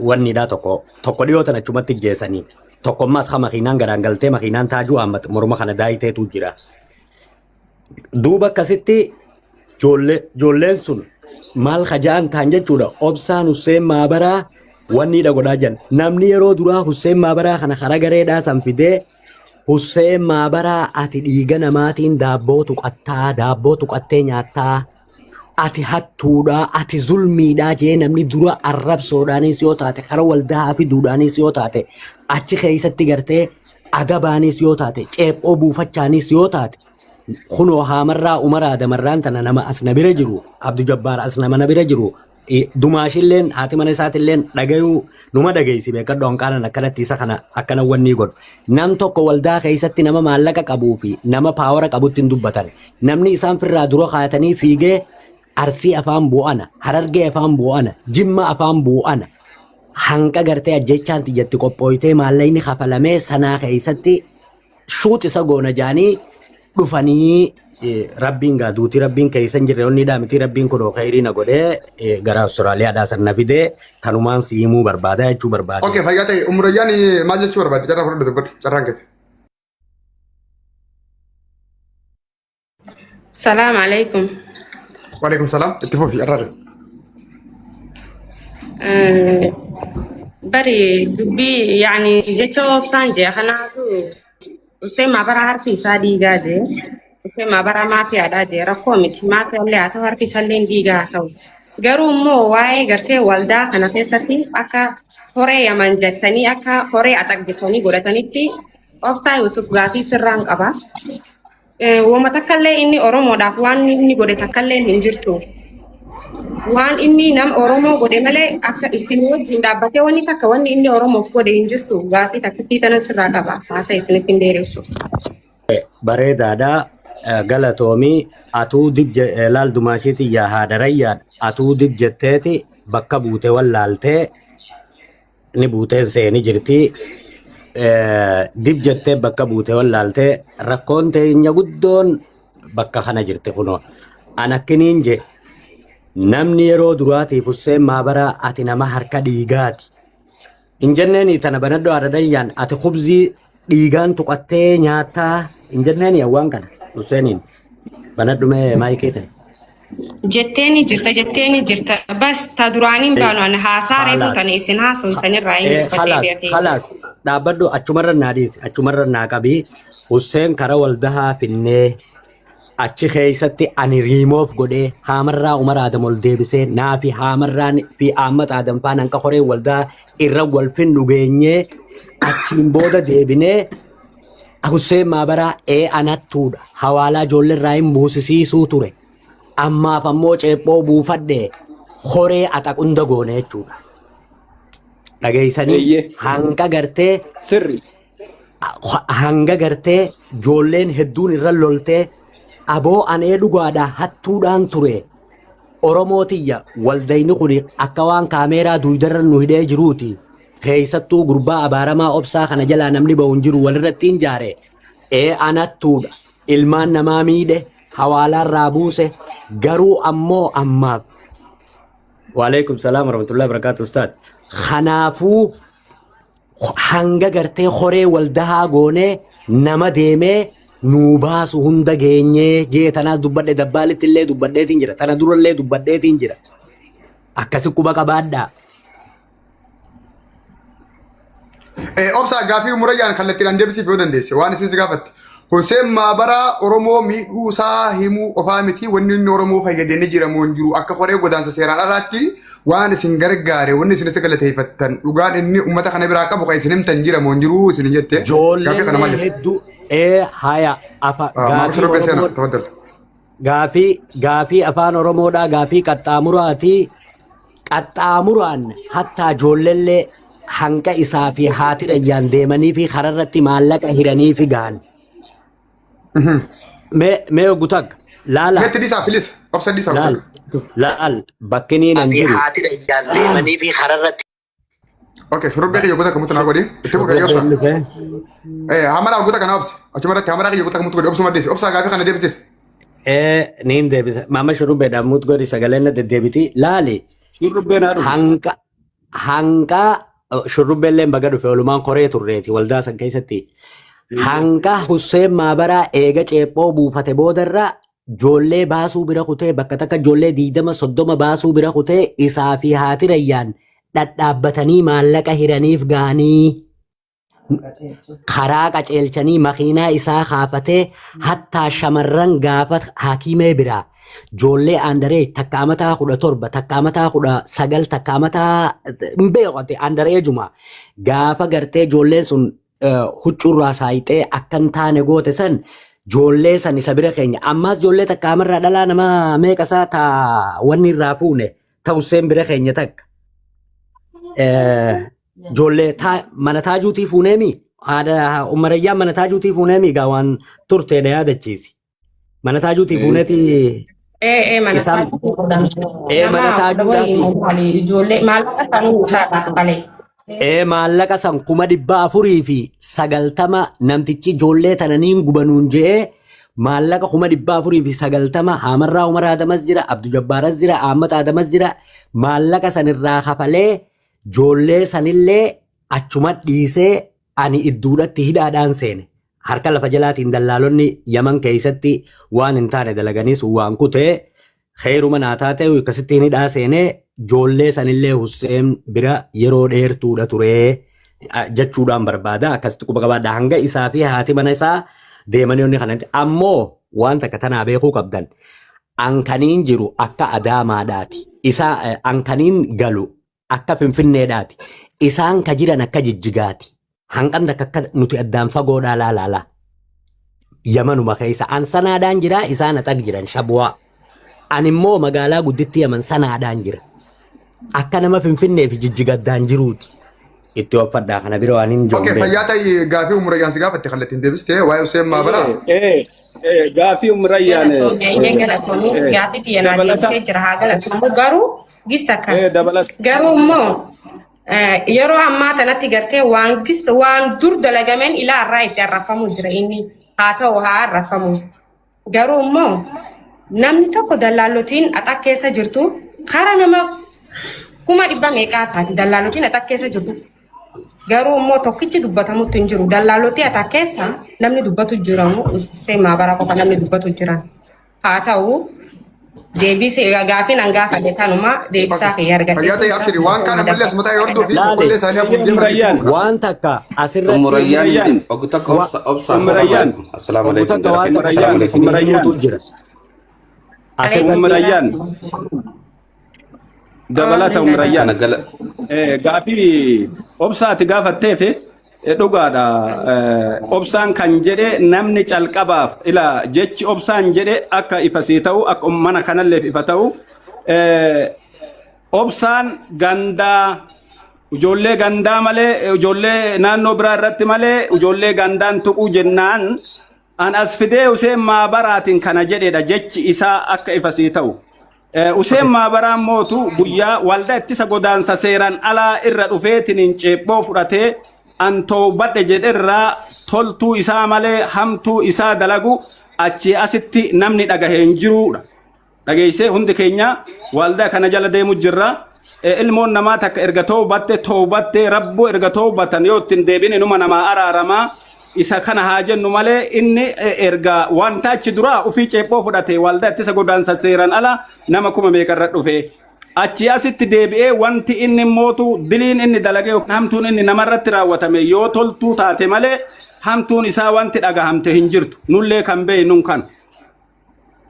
wanniidhaa tokko tokko dhiyoo tan achumatti jeessanii tokko ammaas ha makiinaan garaan galtee makiinaan taajuu Ahmad morma kana daayiteetu jira. Duuba akkasitti ijoolleen sun maal kaja'an ta'an jechuudha. Obsaan Husseen Maabaraa wanniidha godhaa jiran. Namni yeroo duraa Husseen Maabaraa kana karaa gareedhaa san fidee Husseen Maabaraa ati dhiiga namaatiin daabboo tuqattaa daabboo tuqattee nyaattaa ati hattuudha ati zulmiidha jee namni dura arrabsoodhaanis yoo taate kara waldaa fiduudhaanis yoo taate achi keessatti gartee adabaanis yoo taate ceephoo buufachaanis yoo taate kunoo haamarraa umaraa damarraan tana nama as na bira jiru Abdu Jabbaar as nama na bira jiru Dumaashilleen haati mana isaatilleen dhagayuu numa dhageessi beekadhu hanqaanan akkanatti isa kana akkana wanni godhu. Nam tokko waldaa keessatti nama maallaqa qabuu fi nama paawara qabutti hin dubbatan. Namni isaan firraa dura kaatanii fiigee Arsii afaan bu'ana, Harargee afaan bu'ana, Jimma afaan bu'ana. Hanqa gartee ajjechaan tiyyatti qophooytee maallaqni kafalamee sanaa keessatti shuut isa goona jaanii dhufanii rabbiin gaa duuti rabbiin keessa hin jirre onni miti rabbiin kun khayrii na godhee gara Austraaliyaadhaa san na fidee kanumaan si himuu barbaada jechuu barbaade. Okay, fayyaa ta'e. Umrayyaan maal jechuu barbaadde? Carraa fudhadhu dubbadhu. Carraan keeti. Salaam alaikum. Waalaikum salaam. Itti fufi carraa deemu. Bari dubbii yaani jecha obsaan jee kanaatu Hussein Maabaraa harki isaa dhiigaa jee Hussein Maabaraa maafiyaadhaa jee rakkoo miti maafiyaallee haa ta'u harki isaallee dhiigaa haa ta'u. Garuu immoo waa'ee gartee waldaa kana keessatti akka horee yaman jettanii akka horee axaq jettanii godhatanitti obsaa Yusuf gaafii sirraan qaba. Woma takkallee inni Oromoodhaaf waan inni godhe takkallee hin jirtu. Waan inni nama Oromoo godhe malee akka isin wajjin dhaabbatee wanni takka wanni inni Oromoof godhe hin jirtu. Gaafii takkittii tana sirraa qaba. Haasa isinitti hin dheeressu. Bareedaadha. Galatoomii atuu dib laal dumaashiitii yaa haadha rayyaadha atuu dib jetteeti bakka buute wallaaltee ni buutee seeni jirti. Dib jettee bakka buute wallaaltee rakkoon teenya guddoon bakka kana jirti kunoo. An akkiniin je namni yeroo duraatiif Husseen Maabaraa ati nama harka dhiigaati. Hin jenneeni tana banadhu haadha dayyaan ati kubzii dhiigaan tuqattee nyaattaa hin jenneeni waan kana Husseeniin banadhu mee maayikii ta'e. Jetteeni jirta jetteeni jirta bas ta duraaniin baanu ani haasaa reefu Haalaas. tani isin haasoftanirraa hin dubbadhee Halaas beekee. halaas dhaabbadhu achumarra naa dhiisi achumarra naa qabii Husseen kara waldahaa finnee achi keessatti ani riimoof godhee haamarraa Umar Adam ol deebisee naa fi haamarraan fi Ahmad Adam faan hanqa horee waldaa irra wal finnu geenyee achiin booda deebinee Husseen Maabaraa ee anattuudha hawaalaa ijoolleerraa hin buusisiisuu ture. Ammaaf ammoo ceephoo buufadhe horee axaqunda goone jechuudha. Dhageessanii Eeyyee. hanga gartee Sirri. hanga gartee ijoolleen hedduun irra loltee aboo anee dhugaadha hattuudhaan ture. Oromoo tiyya waldayni kun akka waan kaameeraa duudarra nu hidhee jiruuti. Keessattuu gurbaa abaaramaa obsaa kana jalaa namni bahu hin jiru walirratti hin jaare. Ee anattuudha. Ilmaan namaa miidhe hawaalaarraa buuse garuu ammoo ammaaf. Waalaikum salaam warahmatullahi wabarakatuh ustaad. Kanaafuu hanga gartee horee waldahaa goonee nama deemee nuu baasu hunda geenyee jee tanaas dubbadhe dabbaalitti illee dubbadheetiin jira tana durallee dubbadheetiin jira. Akkasi quba qabaadhaa. Obsa gaafii murayyaan kallattiidhaan deebisiif yoo dandeesse waan isin si gaafatte. Hussein Maabaraa Oromoo miidhuusaa himuu qofaa miti, wanni inni Oromoo fayyadee ni jira moo hin jiru? Akka koree godaansa seeraan alaatti waan isin gargaare, wanni isin isa galateeffattan, dhugaan inni uummata kana biraa qabu kan isin himtan jira moo hin jiru isin jette. Gaaffii kana maal Ijoolleen jette? hedduu ee haya afa Maama gaafii Shurrubbee seena Oromoo tafaddal. Gaafii afaan Oromoodhaa, gaafii qaxxaamuraati. Qaxxaamuraan hattaa ijoolleellee hanqa isaa fi haati rayyaan deemanii fi kararratti maallaqa hiranii fi gahan. Mee oggu takka laala. Meetti dhiisaa, please, obsa dhiisaa. Laal. Takka. Laal, bakki niin an jiru. Okay, shurrubbee kiyya goota kamutu naa godhi. Itti fufi obsa. Shurrubbeen dhufee. Hamaraa goota kana obsi. Achuma irratti hamaraa kiyya goota kamutu godhi, obsuma dhiisi. Obsaa, gaafii kana deebisiif. Niin deebisa. Maama shurrubbeedhaan muut godhi, sagaleen na deddeebiti. Laali. Shurrubbeen haa dhufu. Hanqa shurrubbeelleen baga dhufe, olumaan koree turreeti waldaa san keessatti. Hanqa Husseen Maabaraa eega ceephoo buufate boodarra ijoollee baasuu bira kutee, bakka takka ijoollee 20 30 baasuu bira kutee, isaa fi haati rayyaan dhadhaabbatanii maallaqa hiraniif gahanii karaa qaceelchanii makiinaa isaa kaafatee, hattaa shamarran gaafa hakiimee biraa ijoollee underage takka amataa 17, takka amataa 19, takka amataa hin beeku underageuma, gaafa gartee ijoolleen sun huccuurraa saayixee akka hin taane goote san, ijoollee san isa bira keenya. Ammaas ijoollee takka amarraa dhalaa nama meeqa isaa taa wanni irraa fuune ta'usseen bira keenya takka. Ijoollee mana taajuutii fuuneemi, haadha ummarayyaan mana taajuutii fuuneemi, egaa waan turteedha yaadachiisi. Mana taajuutii fuuneeti. Ee, mana Isaan mana nama taajuudhaati. Waliin ijoollee maallaqa isaanii irraa qalee. Maallaqa san 490,000, namtichi ijoollee tananiin gubanuun je'ee maallaqa 490,000, Hamarraa Umar Adamas jira, Abdu Jabbaaras jira, Ahmad Adamas jira, maallaqa san irraa kafalee ijoollee sanillee achuma dhiisee ani idduudhatti hidhaadhaan seene. Harka lafa jalaatiin dallaalonni Yaman keessatti waan hin taane dalaganii sun waan kutee xeeruma naa taate akkasittiin hidhaa seenee, ijoollee sanillee Husseen bira yeroo dheertuudha turee jechuudhaan barbaada. Akkasitti quba qabaadha. Hanga isaa fi haati mana isaa deemanii onni kanatti ammoo waan takka tanaa beekuu qabdan. Ankaniin jiru akka Adaamaadhaati. Isa ankaniin galu akka Finfinneedhaati. Isaan ka jiran akka Jijjigaati. Hanqamni akka nuti addaan fagoodhaa laalaalaa. Yamanuma keessa an Sanaadhaan jira, isaan Axaq jiran, Shabu'aa. An immoo magaalaa gudditti Yaman Sanaadhaan jira. Akka nama Finfinnee fi Jijjiga addaan jiruuti. Itti uffadhaa, kana bira waan hin jiru. Okay, fayyaa ta'ii, gaafii umurayyaan si gaafatte kallattiin deebistee waa'ee Hussein Maabaraa. Gaafii umurayyaan. Galatoomii, galatoomii, gaafii xiyyanaa Dabalata. deebisee jira, haa galatoomu, garuu gista kan. Dabalata. Garuu immoo yeroo ammaa tanatti gartee waan gista waan dur dalagameen ilaa irraa itti arrafamu jira, inni haa ta'u haa arrafamu. Garuu immoo namni tokko dallaallotiin axa keessa jirtu kara nama 100,000 meeqaa taati dallaallotiin axa keessa jirtu. Garuu immoo tokkichi dubbatamutti hin jiru. Dallaallotii ata keessa namni dubbatu jiramu Hussein Maabara qofa namni dubbatu jiran. Haa ta'u, deebisee gaafiin an gaafadhe kanuma, deebisaa fi argadhe. Fayyaa ta'ii, abshiri, waan kaan ammallee asuma taa'ee horduu fi tokkollee isaanii hafuun deeman. Umrayyaan. Waan takka asirratti Umurayyaan oggu takka obsa obsa. Umrayyaan. Assalaamu Obbo alaikum. takka waan takka Assalaamu alaikum. isin himuutu jira. Asirratti Umrayyaan. Dabalata umrayyaan. Kana gala Gaafii obsaati gaafatteef dhugaadha. Obsaan kan jedhe namni calqabaaf ila jechi obsaan jedhe akka ifa sii ta'u, akka mana kanalleef ifa ta'u, obsaan gandaa ijoollee gandaa malee, ijoollee naannoo biraa irratti malee ijoollee gandaan tuquu jennaan an as fidee Huseen Maabaraatiin kana jedhedha, jechi isaa akka ifa sii ta'u. Huseen Maabaraan mootu guyyaa waldaa ittisa godaansa seeraan alaa irra dhufeetiin ceephoo fudhatee an toobadhe jedherraa toltuu isaa malee hamtuu isaa dalagu achii asitti namni dhagahee hin jiruudha. Dhageessee hundi keenya waldaa kana jala deemu jirra. Ilmoon namaa takka erga toobatte toobattee rabbuu erga toobatan yoo ittiin deebine numa namaa araaramaa. Isa kana haa jennu malee inni erga wanta achi duraa ofii ceephoo fudhate waldaa ittisa godaansa seeraan ala nama kuma meeqarra dhufe. Achi asitti deebi'ee wanti inni mootu diliin inni dalagee yookaan hamtuun inni namarratti raawwatame yoo toltuu taate malee hamtuun isaa wanti dhagahamte hin jirtu. Nullee kan beeknuun kan.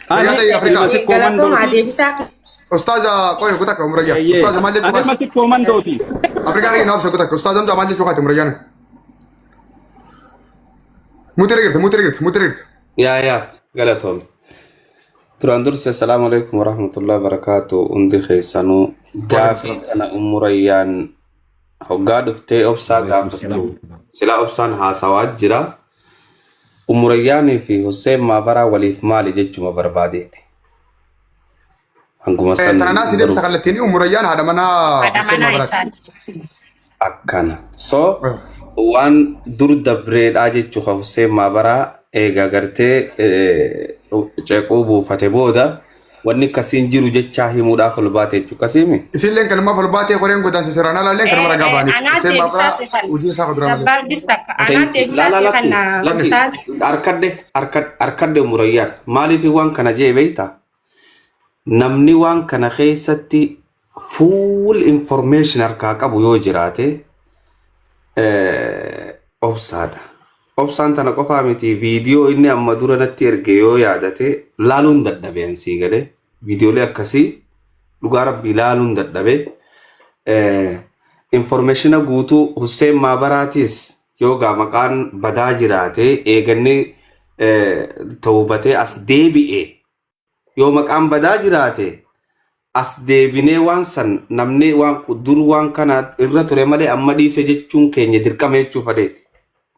Ani Fayyaa ta'ii Afrikaa. ilma sikkoo Galatooma mandooti. deebisaa. Ustaaza qoy kutakka umrayyaa. Eeyyee. Ustaaza maal jechuu Ani ilma kaate? sikkoo mandooti. Afrikaa keenya obsa kutakka. Ustaaza Hamzaa maal jechuu kaate umrayyaan? Muutira girta muutira girta muutira girta. Yaa yaa galatoom. Duraan durse assalaamu alaikum warahmatullahi wabarakaatu hundi keessanuu gaafii kana umurayyaan hoggaa dhuftee obsaa gaafattu silaa obsaan haasawaa jira. Umurayyaanii fi Hussein Maabaraa waliif maali jechuma barbaadeeti. Hanguma san Tananaa si deebisa kallattiin umurayyaan haadha manaa Haadha Hussein manaa Maabaraati. isaati. Akkana. So waan dur dabreedhaa jechuu ka Hussein Maabaraa eega gartee ceequu buufate booda wanni akkasiin jiru jechaa himuudhaaf ol baate jechuu akkasiimi. Isilleen kanuma ol baatee koreen godaansa seeraan alaalleen kanuma ragaa baaniif. Anaa Hussein deebisaa Maabaraa si kan. hojii isaa kuduraa malee. Dabbaardis takka. Anaa deebisaa si kan Lakki ustaaz. harkadhe harkadhe murayyaan maaliif waan kana jee beektaa? Namni waan kana keessatti full information harkaa qabu yoo jiraate obsaadha. Obsaan tana qofaa miti viidiyoo inni amma dura natti erge yoo yaadate laaluun dadhabe ansii galee viidiyoolee akkasii dhugaa rabbii laaluun dadhabe. Informationa guutuu Hussein Maabaraatiis yoo gaa maqaan badaa jiraate eeganni tawbatee as deebi'e yoo maqaan badaa jiraate as deebinee waan san namni waan dur waan kana irra ture malee amma dhiise jechuun keenya dirqama jechuu fadheeti.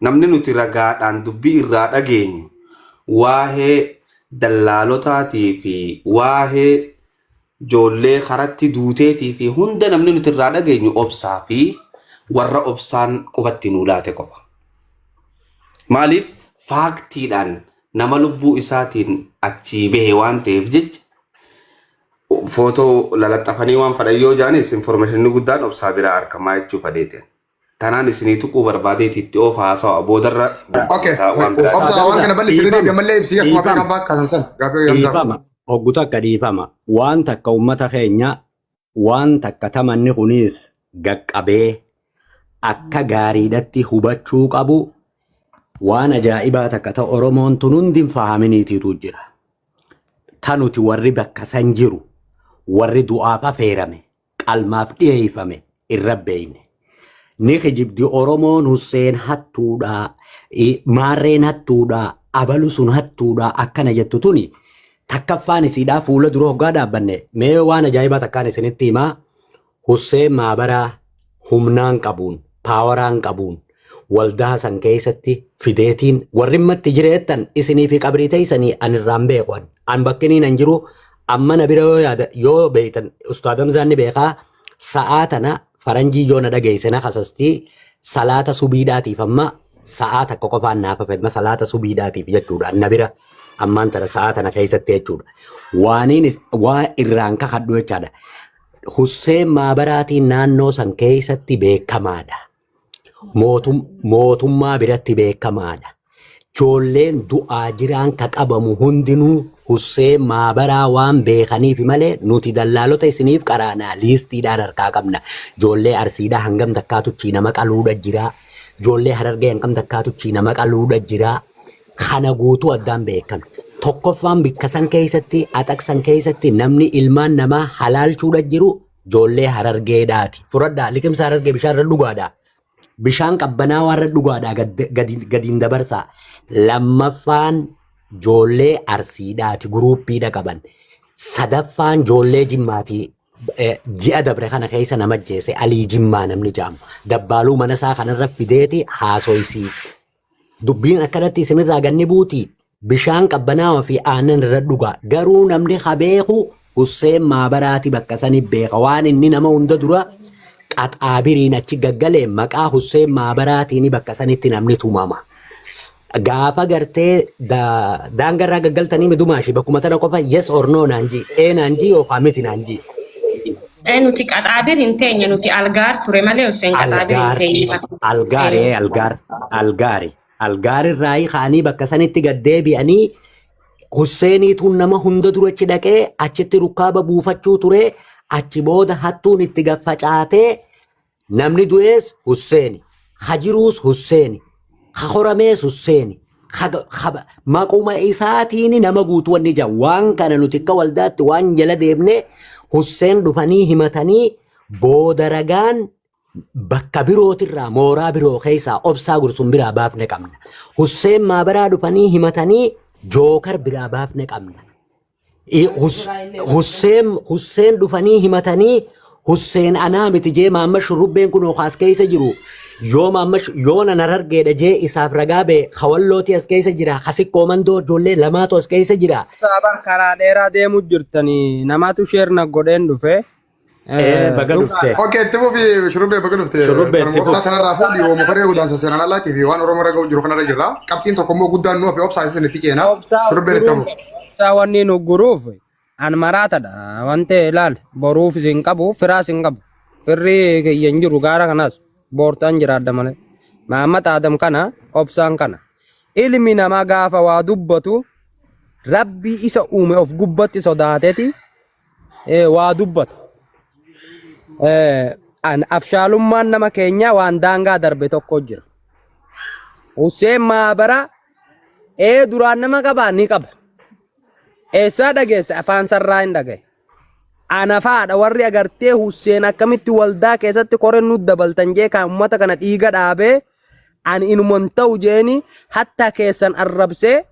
Namni nuti ragaadhaan dubbii irraa dhageenyu waa'ee dallaalotaatii fi waa'ee ijoollee karatti duuteetii fi hunda namni nuti irraa dhageenyu obsaa fi warra obsaan qubatti nuu laate qofa. Maaliif faaktiidhaan nama lubbuu isaatiin achii bahe waan ta'eef jecha footoo lalaxxafanii waan fadhan yoo jaanis informationni guddaan obsaa biraa argamaa jechuu fadheete. Tanaan isinii tuquu barbaadeeti itti oofa haasawa boodarra Okay. waan biraa. Obsa waan kana bal'isee Dhiifama. deebi ammallee ibsii akkuma Afrikaan baakka san gaaffii Hamzaa. Dhiifama. Hoggu takka dhiifama. Waan takka uummata keenya waan takka tamanni kunis gaqqabee akka gaariidhatti hubachuu qabu waan ajaa'ibaa takka ta Oromoon tun hundi hin fahaminiitiitu jira. Ta nuti warri bakka san jiru warri du'aaf affeerame qalmaaf dhiyeeffame irra beeyne. Ni kijibdi Oromoon Hussein hattuudha, maarreen hattuudha, abalu sun hattuudha akkana jettu tuni takkaffaan isiidhaa fuula dura hoggaa dhaabbanne mee waan ajaa'ibaa takkaan isinitti himaa Hussein Maabaraa humnaan qabuun paawaraan qabuun waldaa san keessatti fideetiin warri matti jireettan isinii fi qabrii teessanii an irraan beeku an. An bakkiniin an jiru amma na bira yoo yaada yoo beektan Ustaad Hamzaan ni beekaa sa'aa tana faranjii yoo na dhageesse na kasastii salaata subiidhaatiif amma sa'aa takka qofaan naaf hafe amma salaata subiidhaatiif jechuudha na bira ammaan tana sa'aa tana keessatti jechuudha. Waaniin waa irraan kakadhu jechaadha. Husseen Maabaraatiin naannoo san keessatti beekamaadha. Mootummaa biratti beekamaadha. Ijoolleen du'aa jiraan ka qabamu hundinuu Husseen Maabaraa waan beekaniif malee nuti dallaalota isiniif qaraanaa liistiidhaan harkaa qabna. Ijoollee Arsiidhaa hangam takkaatu nama qaluudha jira. Ijoollee Harargee hangam takkaatu nama qaluudha jira. Kana guutuu addaan beekan. Tokkoffaan bikka san keessatti axaqsan keessatti namni ilmaan namaa halaalchuudha jiru ijoollee Harargeedhaati. Fudhadhaa liqimsa Harargee bishaan irra dhugaadhaa. Bishaan qabbanaa warra dhugaadhaa gadiin dabarsaa. Lammaffaan ijoollee Arsiidhaati guruuppiidha qaban. Sadaffaan ijoollee Jimmaati. Ji'a dabre kana keessa nama ajjeese Alii Jimmaa namni jedhamu. Dabbaaluu mana isaa kanarra fideeti haasoysiise. Dubbiin akkanatti isinirraa ganni buuti. Bishaan qabbanaawaa fi aannan irra dhugaa. Garuu namni ha beeku Husseen Maabaraati bakka sani beeka. Waan inni nama hunda dura qaxaabiriin achi gaggalee maqaa Husseen Maabaraatiin bakka sanitti namni tumama. Gaafa gartee daangarraa gaggaltanii midumaashi bakkuma tana qofa yes or no naan jii. Ee naan jii yookaan miti naan jii. Nuti qaxaabir hin teenye nuti algaar ture malee Hussein qaxaabir hin Algaar teenye. algaar ee algaar algaari algaar irraa kaanii bakka sanitti gad deebi'anii Husseeniituun nama hunda dura achi dhaqee achitti rukkaaba buufachuu ture. Achi booda hattuun itti gad facaatee namni du'ees Husseeni, ka jiruus Husseeni, ka horamees Husseeni. Maquma isaatiin nama guutuu wanni ija waan kana nuti akka waldaatti waan jala deemne Husseen dhufanii himatanii booda ragaan bakka birootirraa mooraa biroo keessaa obsaa gursun biraa baafne qabna. Husseen maabaraa dhufanii himatanii jookar biraa baafne qabna. Husseen dhufanii himatanii Husseen anaa miti jee maamma shurrubbeen kun as keessa jiru yoo maamma yoo nan harargeedha jee isaaf ragaa ba'e kawallooti as keessa jira kasikkoo mandoo ijoollee lamaatu as keessa jira. Sabar karaa dheeraa deemu jirtanii namatu sheer na godheen dhufe. Baga dhufte. Okay, itti fufi shurrubbee baga dhufte. Shurrubbee itti Kanuma obsaa fufi. kanarraa fuudhi homo koree godaansa seeraan alaatii fi waan Oromoo irra ga'u jiru kanarra jirra. Qabxiin tokko immoo guddaan nu hafe obsaa isin itti ceena. Obsaa Shurrubbeen itti ugguruuf hafu. obsaa wanni nu ugguruuf an maraatadha. Wanti ilaal boruuf isin qabu firaas hin qabu. Firri kiyya hin jiru gaara kanas boortaan jiraadha malee. Mahammad Adam kana obsaan kana. Ilmi namaa gaafa waa dubbatu rabbii isa uume of gubbatti sodaateti waa dubbata. An afshaalummaan nama keenyaa waan daangaa darbe tokko jira. Hussein Maabara duraan nama qabaa ni qaba. Eessaa dhageesse afaan sarraa hin dhagaye. Ana faadha warri agartee Hussein akkamitti waldaa keessatti koreen nu dabaltan jee kan uummata kana dhiiga dhaabee ani inuman ta'u jeeni hatta keessan arrabsee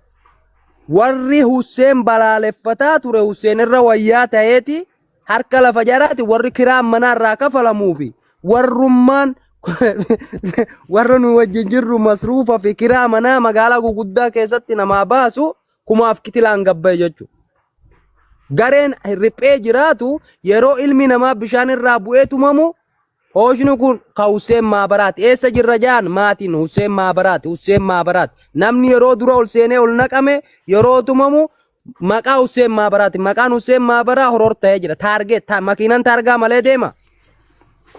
warri Husseen balaaleffataa ture Husseen irra wayyaa ta'eeti harka lafa jaraati warri kiraan manaa irraa kafalamuu fi warrummaan warra nu wajjin jirru masruufa fi kiraa manaa magaalaa guguddaa keessatti namaa baasu kumaaf kitilaan gabbaye jechuudha. Gareen riphee jiraatu yeroo ilmi namaa bishaan irraa bu'ee tumamu Hooshni kun ka Husseen Maabaraati. Eessa jirra jaan maatiin Husseen Maabaraati. Husseen Maabaraati. Namni yeroo dura ol seenee ol naqame yeroo tumamu maqaa Husseen Maabaraati. Maqaan Husseen Maabaraa horor ta'ee jira. Taargeet makiinan taargaa malee deema.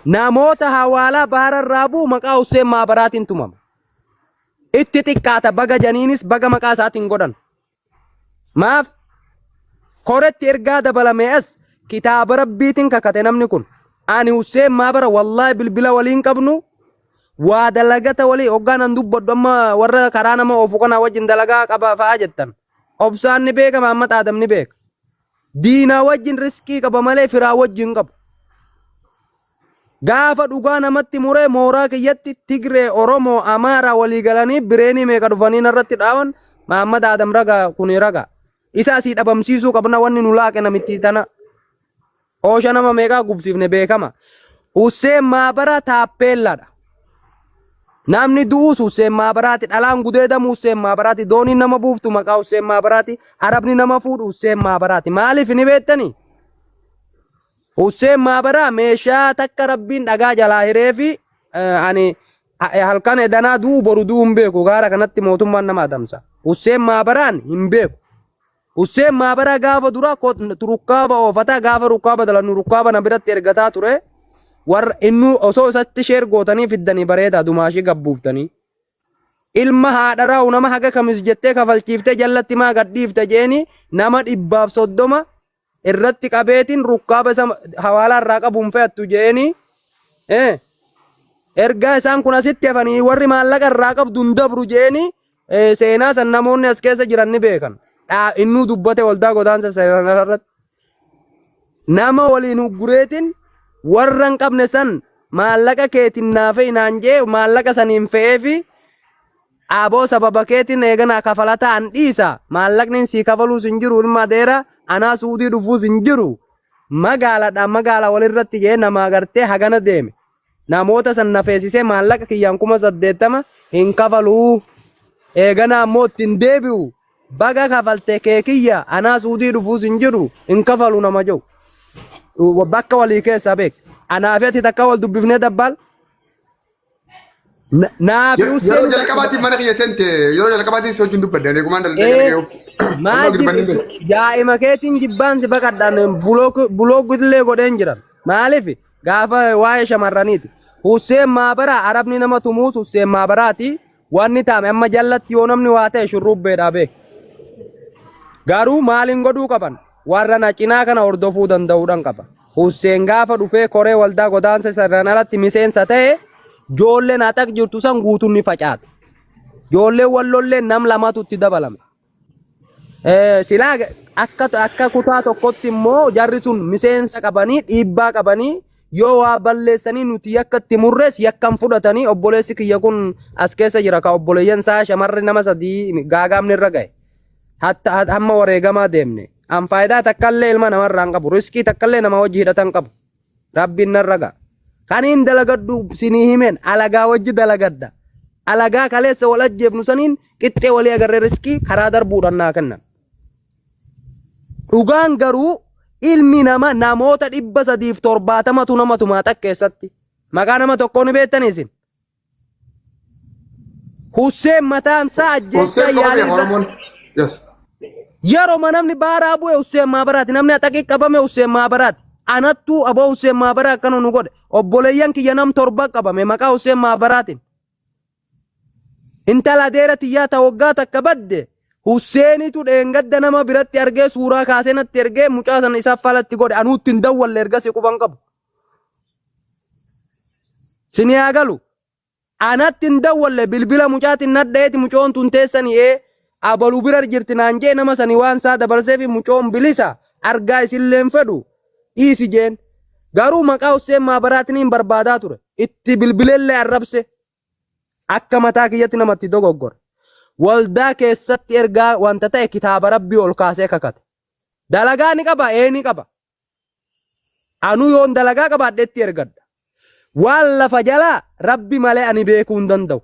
Namoota hawaalaa bahara irraa bu'u maqaa Husseen Maabaraatiin tumama. Itti xiqqaata baga janiinis baga maqaa isaatiin godhan. Maaf koretti ergaa dabalame as kitaaba rabbiitiin kakate namni kun. Ani Husseen Maabara wallaahi bilbila waliin qabnu waa dalagata walii hoggaan an dubbadhu amma warra karaa nama oofu kana wajjin dalagaa qaba fa'aa jettan. Obsaan ni beeka Mahammad Aadam ni beeka. Diinaa wajjin riskii qaba malee firaa wajjin qabu. Gaafa dhugaa namatti muree mooraa kiyyatti Tigree, Oromoo, Amaaraa walii galanii bireenii meeqa dhufanii narratti dhaawan Mahammad Aadam ragaa kuni ragaa. Isa asii dhabamsiisuu qabna wanni nu laaqe namittii tana. Oosha nama meeqaa gubsiifne beekama. Husseen Maabaraa taappeellaadha. Namni du'uus Husseen Maabaraati. Dhalaan gudeedamu Husseen Maabaraati. Dooniin nama buuftu maqaa Husseen Maabaraati. Arabni nama fuudhu Husseen Maabaraati. Maaliif ni beektanii? Husseen Maabaraa meeshaa takka rabbiin dhagaa jalaa hiree fi ani halkan edanaa du'u boru du'u hin beeku. Gaara kanatti mootummaan nama adamsa. Husseen Maabaraan hin beeku. Husseen Maabaraa gaafa dura rukkaaba oofataa gaafa rukkaaba dalannu rukkaaba na biratti ergataa ture. Warra innuu osoo isatti sheer gootanii fiddanii bareedaa dumaashii gabbuuftanii. Ilma haadha raa'u nama haga kamis jettee kafalchiiftee jallatti maa gadhiifte jeeni nama 130 irratti qabeetiin rukkaaba isa hawaalaa irraa qabuun fe'attu jeeni. Ergaa isaan kun asitti hafanii warri maallaqa irraa qabdu hin dabru jeeni seenaa san namoonni as keessa jiran ni beekan. Innuu dubbate waldaa godaansa seeraan irratti. Nama waliin huggureetiin warra hin qabne san maallaqa keetiin naa fe'i naan jee maallaqa saniin fe'eefi aboo sababa keetiin eeganaa kafalataa an dhiisa maallaqni sii kafaluus hin jiru ilma adeera anaa suudii dhufuus hin jiru magaaladha magaala walirratti jee nama agartee hagana deeme. Namoota san na feesisee maallaqa kiyyaan 80,000 hin kafaluu. Eeganaa ammoo itti hin deebi'u. Baga kafalte kee kiyya anaa suudii dhufuus hin jiru hin kafalu nama jedhu. Bakka walii keessaa beek. Anaa fi ati takka wal dubbifnee dabbaal. Naa fi Yeroo Husseen jalqabaatiif mana kiyya seente yeroo jalqabaatiif si wajjin dubbadde ani eegumaan dalagee gara ga'u. Maal Amma dubbanni hin beeku. jaa'ima keetiin jibbaan si baqadhaan bulook illee godheen jiran. Maaliif gaafa waa'ee shamarraniiti. Husseen Maabaraa Arabni nama tumuus Husseen Maabaraati. Wanni taame amma jallatti yoo namni waa ta'e shurrubbeedhaa beek. Garuu maaliin godhuu qaban? Warra na cinaa kana hordofuu danda'uudhaan qaba. Husseen gaafa dhufee koree waldaa godaansa seeraan alatti miseensa ta'e joolleen haxaq jirtu san guutuun ni facaate. Joolleen wallolleen nam lamatu itti dabalame. Silaa akka akka kutaa tokkotti immoo jarri sun miseensa qabanii dhiibbaa qabanii yoo waa balleessanii nuti yakka itti murrees yakkan fudhatanii obboleessi kiyya kun as keessa jira ka obboleeyyan isaa shamarri nama sadii gaagaamni irra gahe. Hatta hamma wareegamaa deemne. An faayidaa takkallee ilma namarraa hin qabu. Riskii takkallee nama wajji hidhata hin qabu. Rabbiin narra ga'a. Kaniin dalagadhu sinii himeen alagaa wajji dalagadha. Alagaa kaleessa wal ajjeefnu saniin qixxee walii agarree riskii karaa darbuudhaan naa kennan. Dhugaan garuu ilmi nama namoota 370tu nama tumaa keessatti. Maqaa nama tokkoo ni beektanii isin. Husseen mataan isaa ajjeechaa Husseen qofa yaalii beeka irra Oromoon. Yes. Yeroo namni baaraa bu'e Husseen Maabaraati. Namni axaqii qabame Husseen Maabaraati. Anattuu aboo Husseen Maabaraa akkana nu godhe. Obboleeyyan kiyya nam torba qabame maqaa Husseen Maabaraatiin. Intala adeera tiyyaa ta waggaa takka badde Husseenitu dheengadda nama biratti argee suuraa kaasee natti ergee mucaa sana isaaf falatti godhe anuutti hin dawwalle ergasii quban qabu. Sini haa galu. Anatti hin dawwalle bilbila mucaatiin nadha'eeti mucoon tun teessanii ee abalu bira jirti naan jee nama sanii waan isaa dabarsee fi mucoon bilisa argaa isilleen fedhu dhiisi jeen. Garuu maqaa Husseen Maabaraatiin hin barbaadaa ture. Itti bilbileellee arrabse. Akka mataa kiyyatti namatti dogoggore. Waldaa keessatti ergaa wanta ta'e kitaaba rabbii ol kaasee kakate. Dalagaa ni qaba ee ni qaba. Anuu yoon dalagaa qabaadhe itti ergadha. Waan lafa jalaa rabbi malee ani beekuu hin danda'u.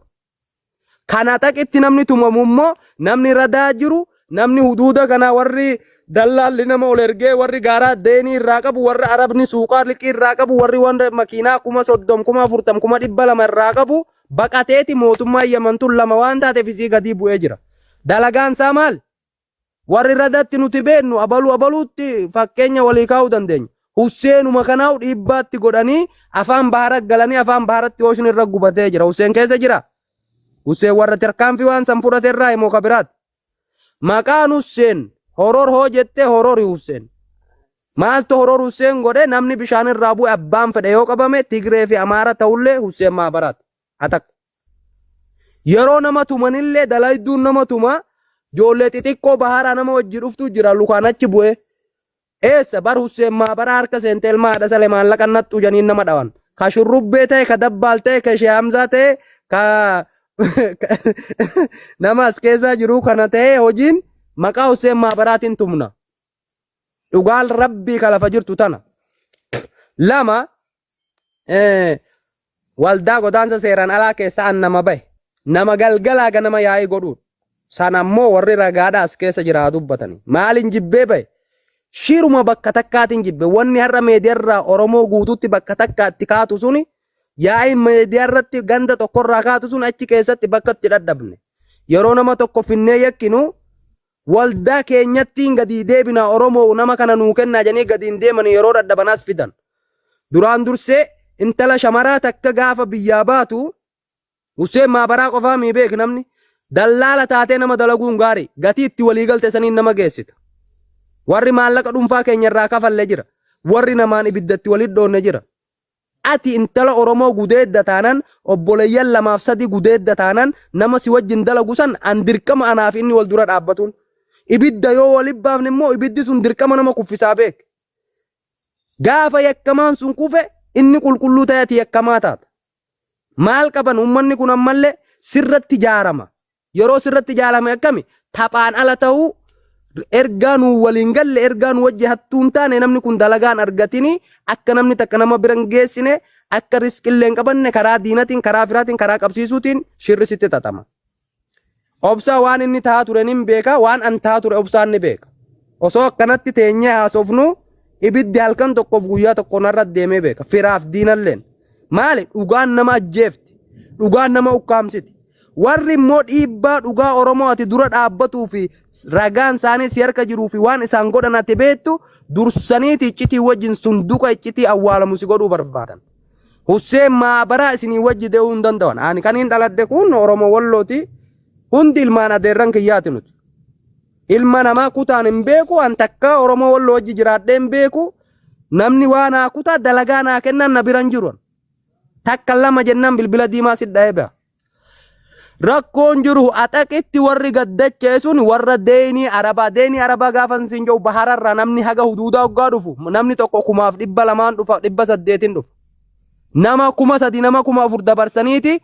Kana xaqitti namni tumamu immoo namni radaa jiru namni huduuda kana warri dallaalli nama ol ergee warri gaaraa deenii irraa qabu warri arabni suuqaa liqii irraa qabu warri wanta makiinaa 30,000 40,000 200,000 irraa qabu baqateeti mootummaan Yaman tun lama waan taateef isii gadii bu'ee jira. Dalagaan isaa maal? Warri radatti nuti beennu abaluu abaluutti fakkeenya walii kaa'uu dandeenya. Husseenuma kanaa'u dhiibbaatti godhanii afaan bahara galanii afaan baharatti ooshin irra gubatee jira. Husseen keessa jira. Husseen warra tarkaanfii waan san fudhate irraa himoo ka biraati. Maqaan Husseen horor hoo jettee horori Husseen. Maaltu horor Husseen godhe namni bishaan irraa bu'e abbaan fedhe yoo qabame Tigree fi Amaara ta'ullee Husseen maabaraati. Atakka. Yeroo nama tumanillee dalayduun nama tuma ijoollee xixiqqoo baharaa nama wajji dhuftu jira lukaan achi bu'ee. Eessa bar Husseen maabara harka seentee ilma haadha salee maallaqa natxuu janiin nama dhawan. Ka shurrubbee ta'e ka dabbaal ta'e ka ishee Hamzaa ta'e ka nama as keessaa jiru kana ta'e hojiin maqaa Husseen maabaraatiin tumna. Dhugaan rabbii ka lafa jirtu tana. Lama waldaa godaansa seeraan alaa keessa an nama bahe nama galgalaa ganama yaa'ii godhuudha. Sana ammoo warri ragaadha as keessa jira haa dubbatani. Maaliin jibbee bahe? Shiruma bakka takkaatiin jibbe. Wanni har'a meediyaarraa Oromoo guutuutti bakka takkaatti kaatu suni yaa'iin meediyaarratti ganda tokkorraa kaatu sun achi keessatti bakka itti dhadhabne. Yeroo nama tokko finnee yakkinu waldaa keenyattiin gadi deebina Oromoo nama kana nuu kennaa jedhanii gadi hin deemanii yeroo dhadhaban as fidan. Duraan dursee intala shamaraa takka gaafa biyyaa baatu Husseen maabaraa qofaa mii beek namni dallaala taatee nama dalaguun gaarii gatii itti walii galte saniin nama geessita. Warri maallaqa dhuunfaa keenya irraa kafalle jira. Warri namaan ibiddatti walitti dhoonne jira. Ati intala Oromoo gudeedda taanan obboleeyyan lamaaf sadi gudeedda taanan nama si wajjin dalagu san an dirqama anaaf inni wal dura dhaabbatuun. Ibidda yoo walitti baafne immoo ibiddi sun dirqama nama kuffisaa beek. Gaafa yakkamaan sun kufe inni qulqulluu ta'e ati yakkamaa taata. Maal qaban uummanni kun ammallee sirratti ijaarama. Yeroo sirratti ijaarame akkami taphaan ala ta'uu ergaa nuu waliin galle ergaa nu wajji hattuu hin taane namni kun dalagaan argatini akka namni takka nama bira hin geessine akka riskillee hin qabanne karaa diinatiin karaa firaatiin karaa qabsiisuutiin shirri sitti xaxama. Obsaa waan inni tahaa ture nin beeka waan an tahaa ture obsaan ni beeka. Osoo akkanatti teenyee haasofnu ibiddi halkan tokkoof guyyaa tokko narra deemee beeka. Firaaf diinalleen. Maali dhugaan nama ajjeefti. Dhugaan nama ukkaamsiti. Warri immoo dhiibbaa dhugaa Oromoo ati dura dhaabbatuu fi ragaan isaanii si harka jiruu fi waan isaan godhan ati beektu dursaniiti iccitii wajjin sunduqa iccitii awwaalamu si godhuu barbaadan. Husseen maabaraa isinii wajji de'uu hin danda'an. Ani kaniin dhaladhe kun Oromoo Wallooti. Hundi ilmaan adeerran kiyyaati nuti. Ilma namaa kutaan hin beeku, an takka Oromoo Walloo wajji jiraadhee hin beeku. Namni waa naa kutaa dalagaa naa kennan na bira hin jiru. Takka lama jennaan bilbila diimaa si dhahee ba'a. Rakkoon jiru axaqitti warri gaddachee sun warra deenii arabaa deenii arabaa gaafa siin jiru bahararraa namni haga huduudaa hoggaa dhufu namni tokko 2,200 dhufa 800 dhufa. Nama 3,000 nama 4,000 dabarsaniiti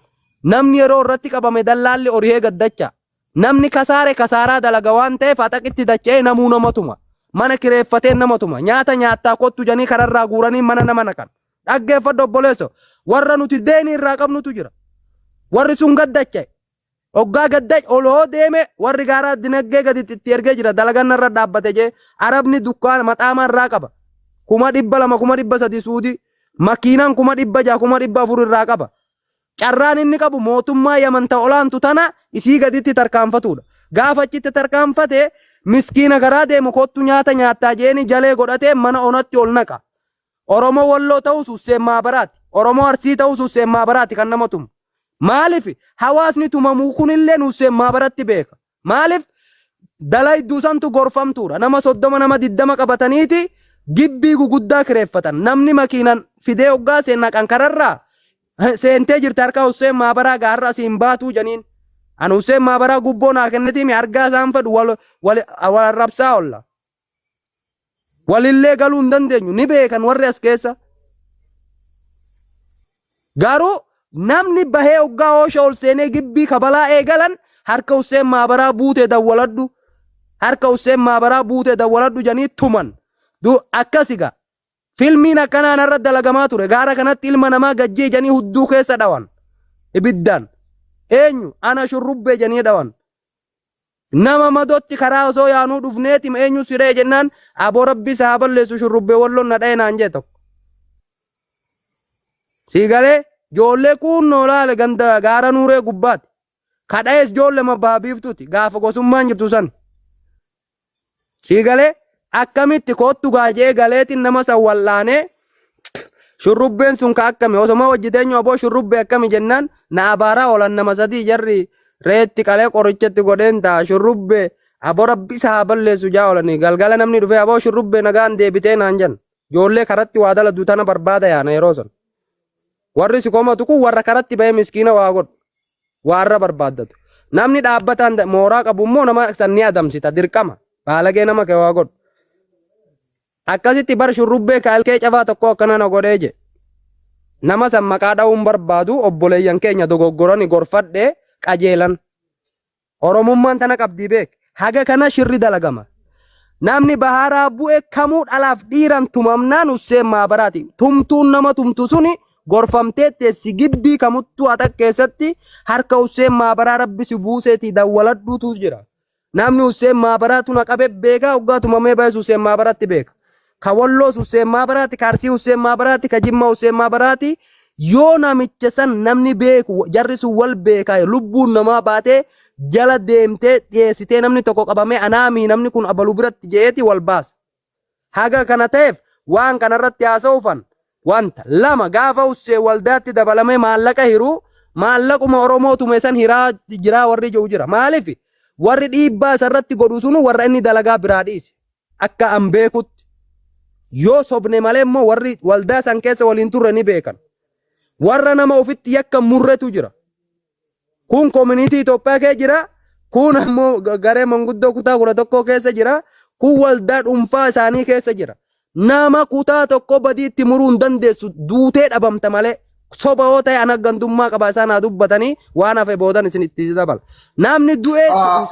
namni yeroo irratti qabame dallaalli orihee gaddacha. Namni kasaare kasaaraa dalaga waan ta'eef axaqitti dacha'ee namuu nama tuma. Mana kireeffatee nama tuma. Nyaata nyaattaa kottu janii kararraa guuranii mana nama naqan. Dhaggeeffadhu obboleesso. Warra nuti deenii irraa qabnutu jira. Warri sun gaddacha'e. Hoggaa gadda ol hoo deeme warri gaaraa dinaggee gadi itti ergee jira dalagan irra dhaabbate jee arabni dukkaana maxaamaa irraa qaba. 200,000 300,000 suudii makiinaan 600,000 400,000 irraa qaba. Carraan inni qabu mootummaa Yaman ta olaantu tana isii gaditti tarkaanfatuudha. Gaafa achitti tarkaanfate miskiina karaa deemu kottu nyaata nyaattaa jeeni jalee godhatee mana onatti ol naqa. Oromoo Walloo ta'us Husseen Maabaraati. Oromoo Arsii ta'us Husseen Maabaraati kan nama tumu. Maaliif hawaasni tumamuu kunillee Husseen Maabaratti beeka. Maaliif dalayduu santu gorfamtuudha. Nama 30 nama 20 qabataniiti gibbii guguddaa kireeffatan. Namni makiinan fidee hoggaa seen naqan kararraa seentee jirti harka Husseen Maabaraa gaarra asiin baatuu janiin. An Husseen Maabaraa gubboo naa kennitiimi argaa isaan fedhu wal wal wal arrabsaa olla. Walillee galuu hin dandeenyu ni beekan warri as keessa. Garuu namni bahee hoggaa hoosha ol seenee gibbii kabalaa eegalan harka Husseen Maabaraa buutee dawwaladhu. Harka Husseen Maabaraa buutee dawwaladhu janii tuman. Du akkasi gaa. Filmiin akkanaa narra dalagamaa ture. Gaara kanatti ilma namaa gajjee janii hudduu keessa dhawan. Ibiddaan. Eenyu? Ana shurrubbee janii dhawan. Nama madotti karaa osoo yaanuu dhufneeti eenyu si dha'e jennaan aboo rabbi isa haa balleessu shurrubbee walloon na dha'e naan jee tokko. Sii galee ijoollee kuunnoo laale ganda gaara nuuree gubbaati. Kadha'ees ijoollee baha biiftuuti gaafa gosummaan jirtu san. Sii galee akkamitti koottu gaajee galeetiin nama san wal'aanee shurrubbeen sun ka akkami osoma hojii teenyu aboo shurrubbee akkami jennaan na abaaraa oolan nama sadii jarri reetti qalee qorichatti godheen ta'a shurrubbee aboo rabbi isa haa balleessu jaa oolanii galgala namni dhufee aboo shurrubbee nagaan deebitee naan jenna ijoollee karatti waa daladu tana barbaada yaana yeroo san warri si komatu kun warra karatti ba'ee miskiina waa godhu waarra barbaaddatu namni dhaabbataan mooraa qabu immoo nama san ni adamsita dirqama baalagee nama kee waa godhu akkasitti bar shurrubbee kaalkee cafaa tokko akkana na godhee je nama san maqaa dha'uun barbaadu obboleeyyan keenya dogoggorani gorfadhe qajeelan Oromummaan tana qabdii beek. Haga kana shirri dalagama. Namni baharaa bu'e kamuu dhalaaf dhiiran tumamnaan Husseen Maabaraati. Tumtuun nama tumtu suni gorfamtee teessi gibbii kamuttuu atak keessatti harka Husseen Maabaraa rabbi si buuseetii dawwaladhuutu jira. Namni Husseen Maabaraatu na qabe beekaa hoggaa tumamee bahes Husseen Maabaratti beeka. Ka Walloos Husseen Maabaraati, ka Arsii Husseen Maabaraati, ka Jimmaa Husseen Maabaraati. Yoo namicha san namni beeku jarri sun wal beekaa lubbuun namaa baatee jala deemtee dhiyeessitee namni tokko qabamee anaamii namni kun abalu biratti je'eeti wal baasa. Haga kana ta'eef waan kanarratti haasa'uufan wanta lama gaafa Husseen waldaatti dabalamee maallaqa hiru maallaquma Oromoo tume san hiraa jiraa warri jiru jira. Maaliif warri dhiibbaa isarratti godhu sunu warra inni dalagaa biraa dhiise. Akka an beekutti yoo sobne malee immoo warri waldaa san keessa waliin turre ni beekan. Warra nama ofitti yakka murretu jira. Kun koominiitii Itoophiyaa keessa jira. Kun ammoo garee manguddoo kutaa 11 keessa jira. Kun waldaa dhuunfaa isaanii keessa jira. Nama kutaa tokko badii itti muruu hin dandeessu duutee dhabamta malee. Soba yoo ta'e ana gandummaa qaba isaan haa dubbatanii waan hafe boodan isin itti dabala. Namni du'ee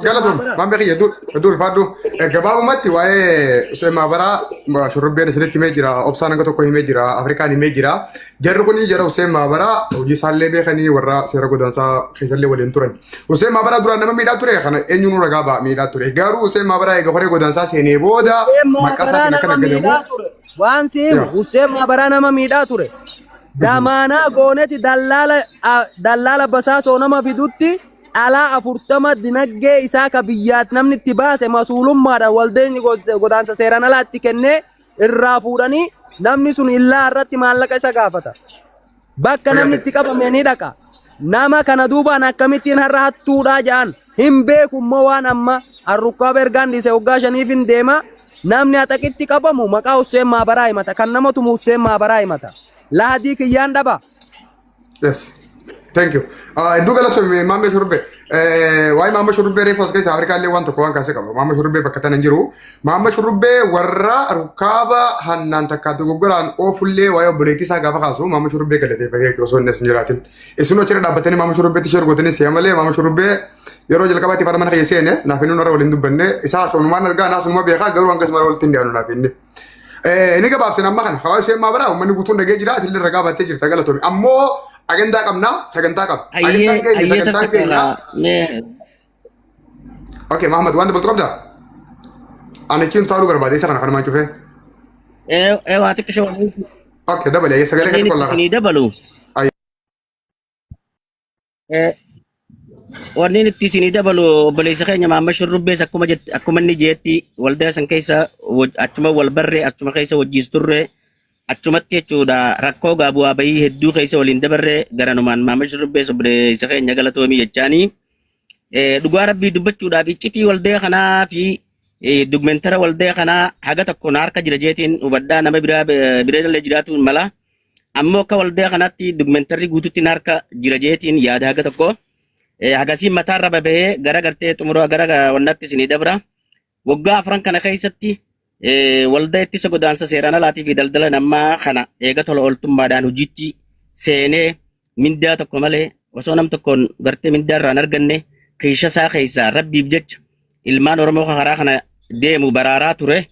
Galatoom, maamilli kiyya hedduu ulfaadhu. Gabaabumatti waa'ee Hussein Maabaraa shurrubbeen isinitti himee jira, obsaan hanga tokko himee jira, Afrikaan himee jira. Jarri kun jara Hussein Maabaraa hojii isaallee beekanii warra seera godaansaa keessallee waliin turan. Hussein Maabaraa duraan nama miidhaa ture kana eenyuun ragaa ba'a miidhaa ture. Garuu Hussein Maabaraa eega horee godaansaa seenee booda Hussein maqaa Maabaraa isaatiin akka nama naggadamu. miidhaa ture. Waan si himu Hussein Maabaraa nama miidhaa ture. Damaanaa gooneti dallaala dallaala basaasoo nama fidutti dhalaa 40 dinaggee isaa ka biyyaat namni itti baase masuulummaadhaan waldeenyi godaansa seeraan alaa itti kennee irraa fuudhanii namni sun illaa irratti maallaqa isa gaafata. Bakka namni itti qabame ni dhaqa. Nama kana duubaan akkamittiin har'a hattuudhaa ja'an. Hin beeku immoo waan amma arrukkaaba ergaan dhiise waggaa shaniif hin deema. Namni haxaqitti qabamu maqaa Husseen Maabaraa himata. Kan nama tumu Husseen Maabaraa himata. Lahadii kiyyaan dhaba. Yes. Thank you. Hedduu galatoomi Maammee Shurrubbee. Waa'ee Maammee Shurrubbee reefu as keessa Afrikaa illee waan tokko waan kaasee qaba. Maammee Shurrubbee bakka tana hin jiru. Maammee Shurrubbee warra rukkaaba hannaan takkaa dogoggoraan oofullee waa'ee obboleettii isaa gaafa kaasu Maammee Shurrubbee galateeffatee jechuudha osoo inni as hin jiraatin. Isin achirra dhaabbatanii Maammee Shurrubbeetti share gootanii si'a malee Maammee Shurrubbee yeroo jalqabaatti fara mana kiyya seene naaf inni warra waliin dubbanne isaa asumaan argaa naas numa beekaa garuu hangas mara walitti hin dhiyaannu naaf inni. Ni gabaabsina amma kana hawaasa ishee ammaa bara uummanni guutuun dhagee jira atillee ragaa baattee jirta galatoomi. Ammoo agandaa qabna sagantaa qabna. Ayyee Agantaan keenya ayyee sagantaan takka keenya. mee Okay Mahamad waan dabaltu qabdaa? Ani achiin utaaluu barbaade isa kana kanumaan cufee. ee ee waa xiqqisho Okay dabale ayyee sagalee wanni keetti itti qollaa kaasa. isinii dabalu. Wanni itti isinii dabalu obboleessa keenya Maamma Shurrubbees akkuma jette akkuma inni jeetti waldaa san keessa achuma wal barree achuma keessa wajjiis turre achumatti jechuudha rakkoo gaa bu'aa bahii hedduu keessa waliin dabarre garanumaan Maamma Shurrubbees obboleessa keenya galatoomii jechaanii. Dhugaa rabbii dubbachuudhaaf iccitii waldaa kanaa fi dugmentara waldaa kanaa haga tokko na harka jira jeetiin hubadhaa nama biraa bira illee jiraatuun mala. Ammoo akka waldaa kanaatti dugmentarri guututti na harka jira jeetiin yaada haga tokko. Hagasiin mataarra baba'ee gara gartee xumura gara wannaatti isinii dabra. Waggaa afran kana keessatti waldaa ittisa godaansa seeraan alaatii fi daldala namaa kana eega tola ooltummaadhaan hojiitti seenee mindaa tokko malee osoo nam tokkoon gartee mindaa irraa hin arganne kiisha isaa keessaa rabbiif jecha ilmaan Oromoo karaa kana deemu baraaraa ture.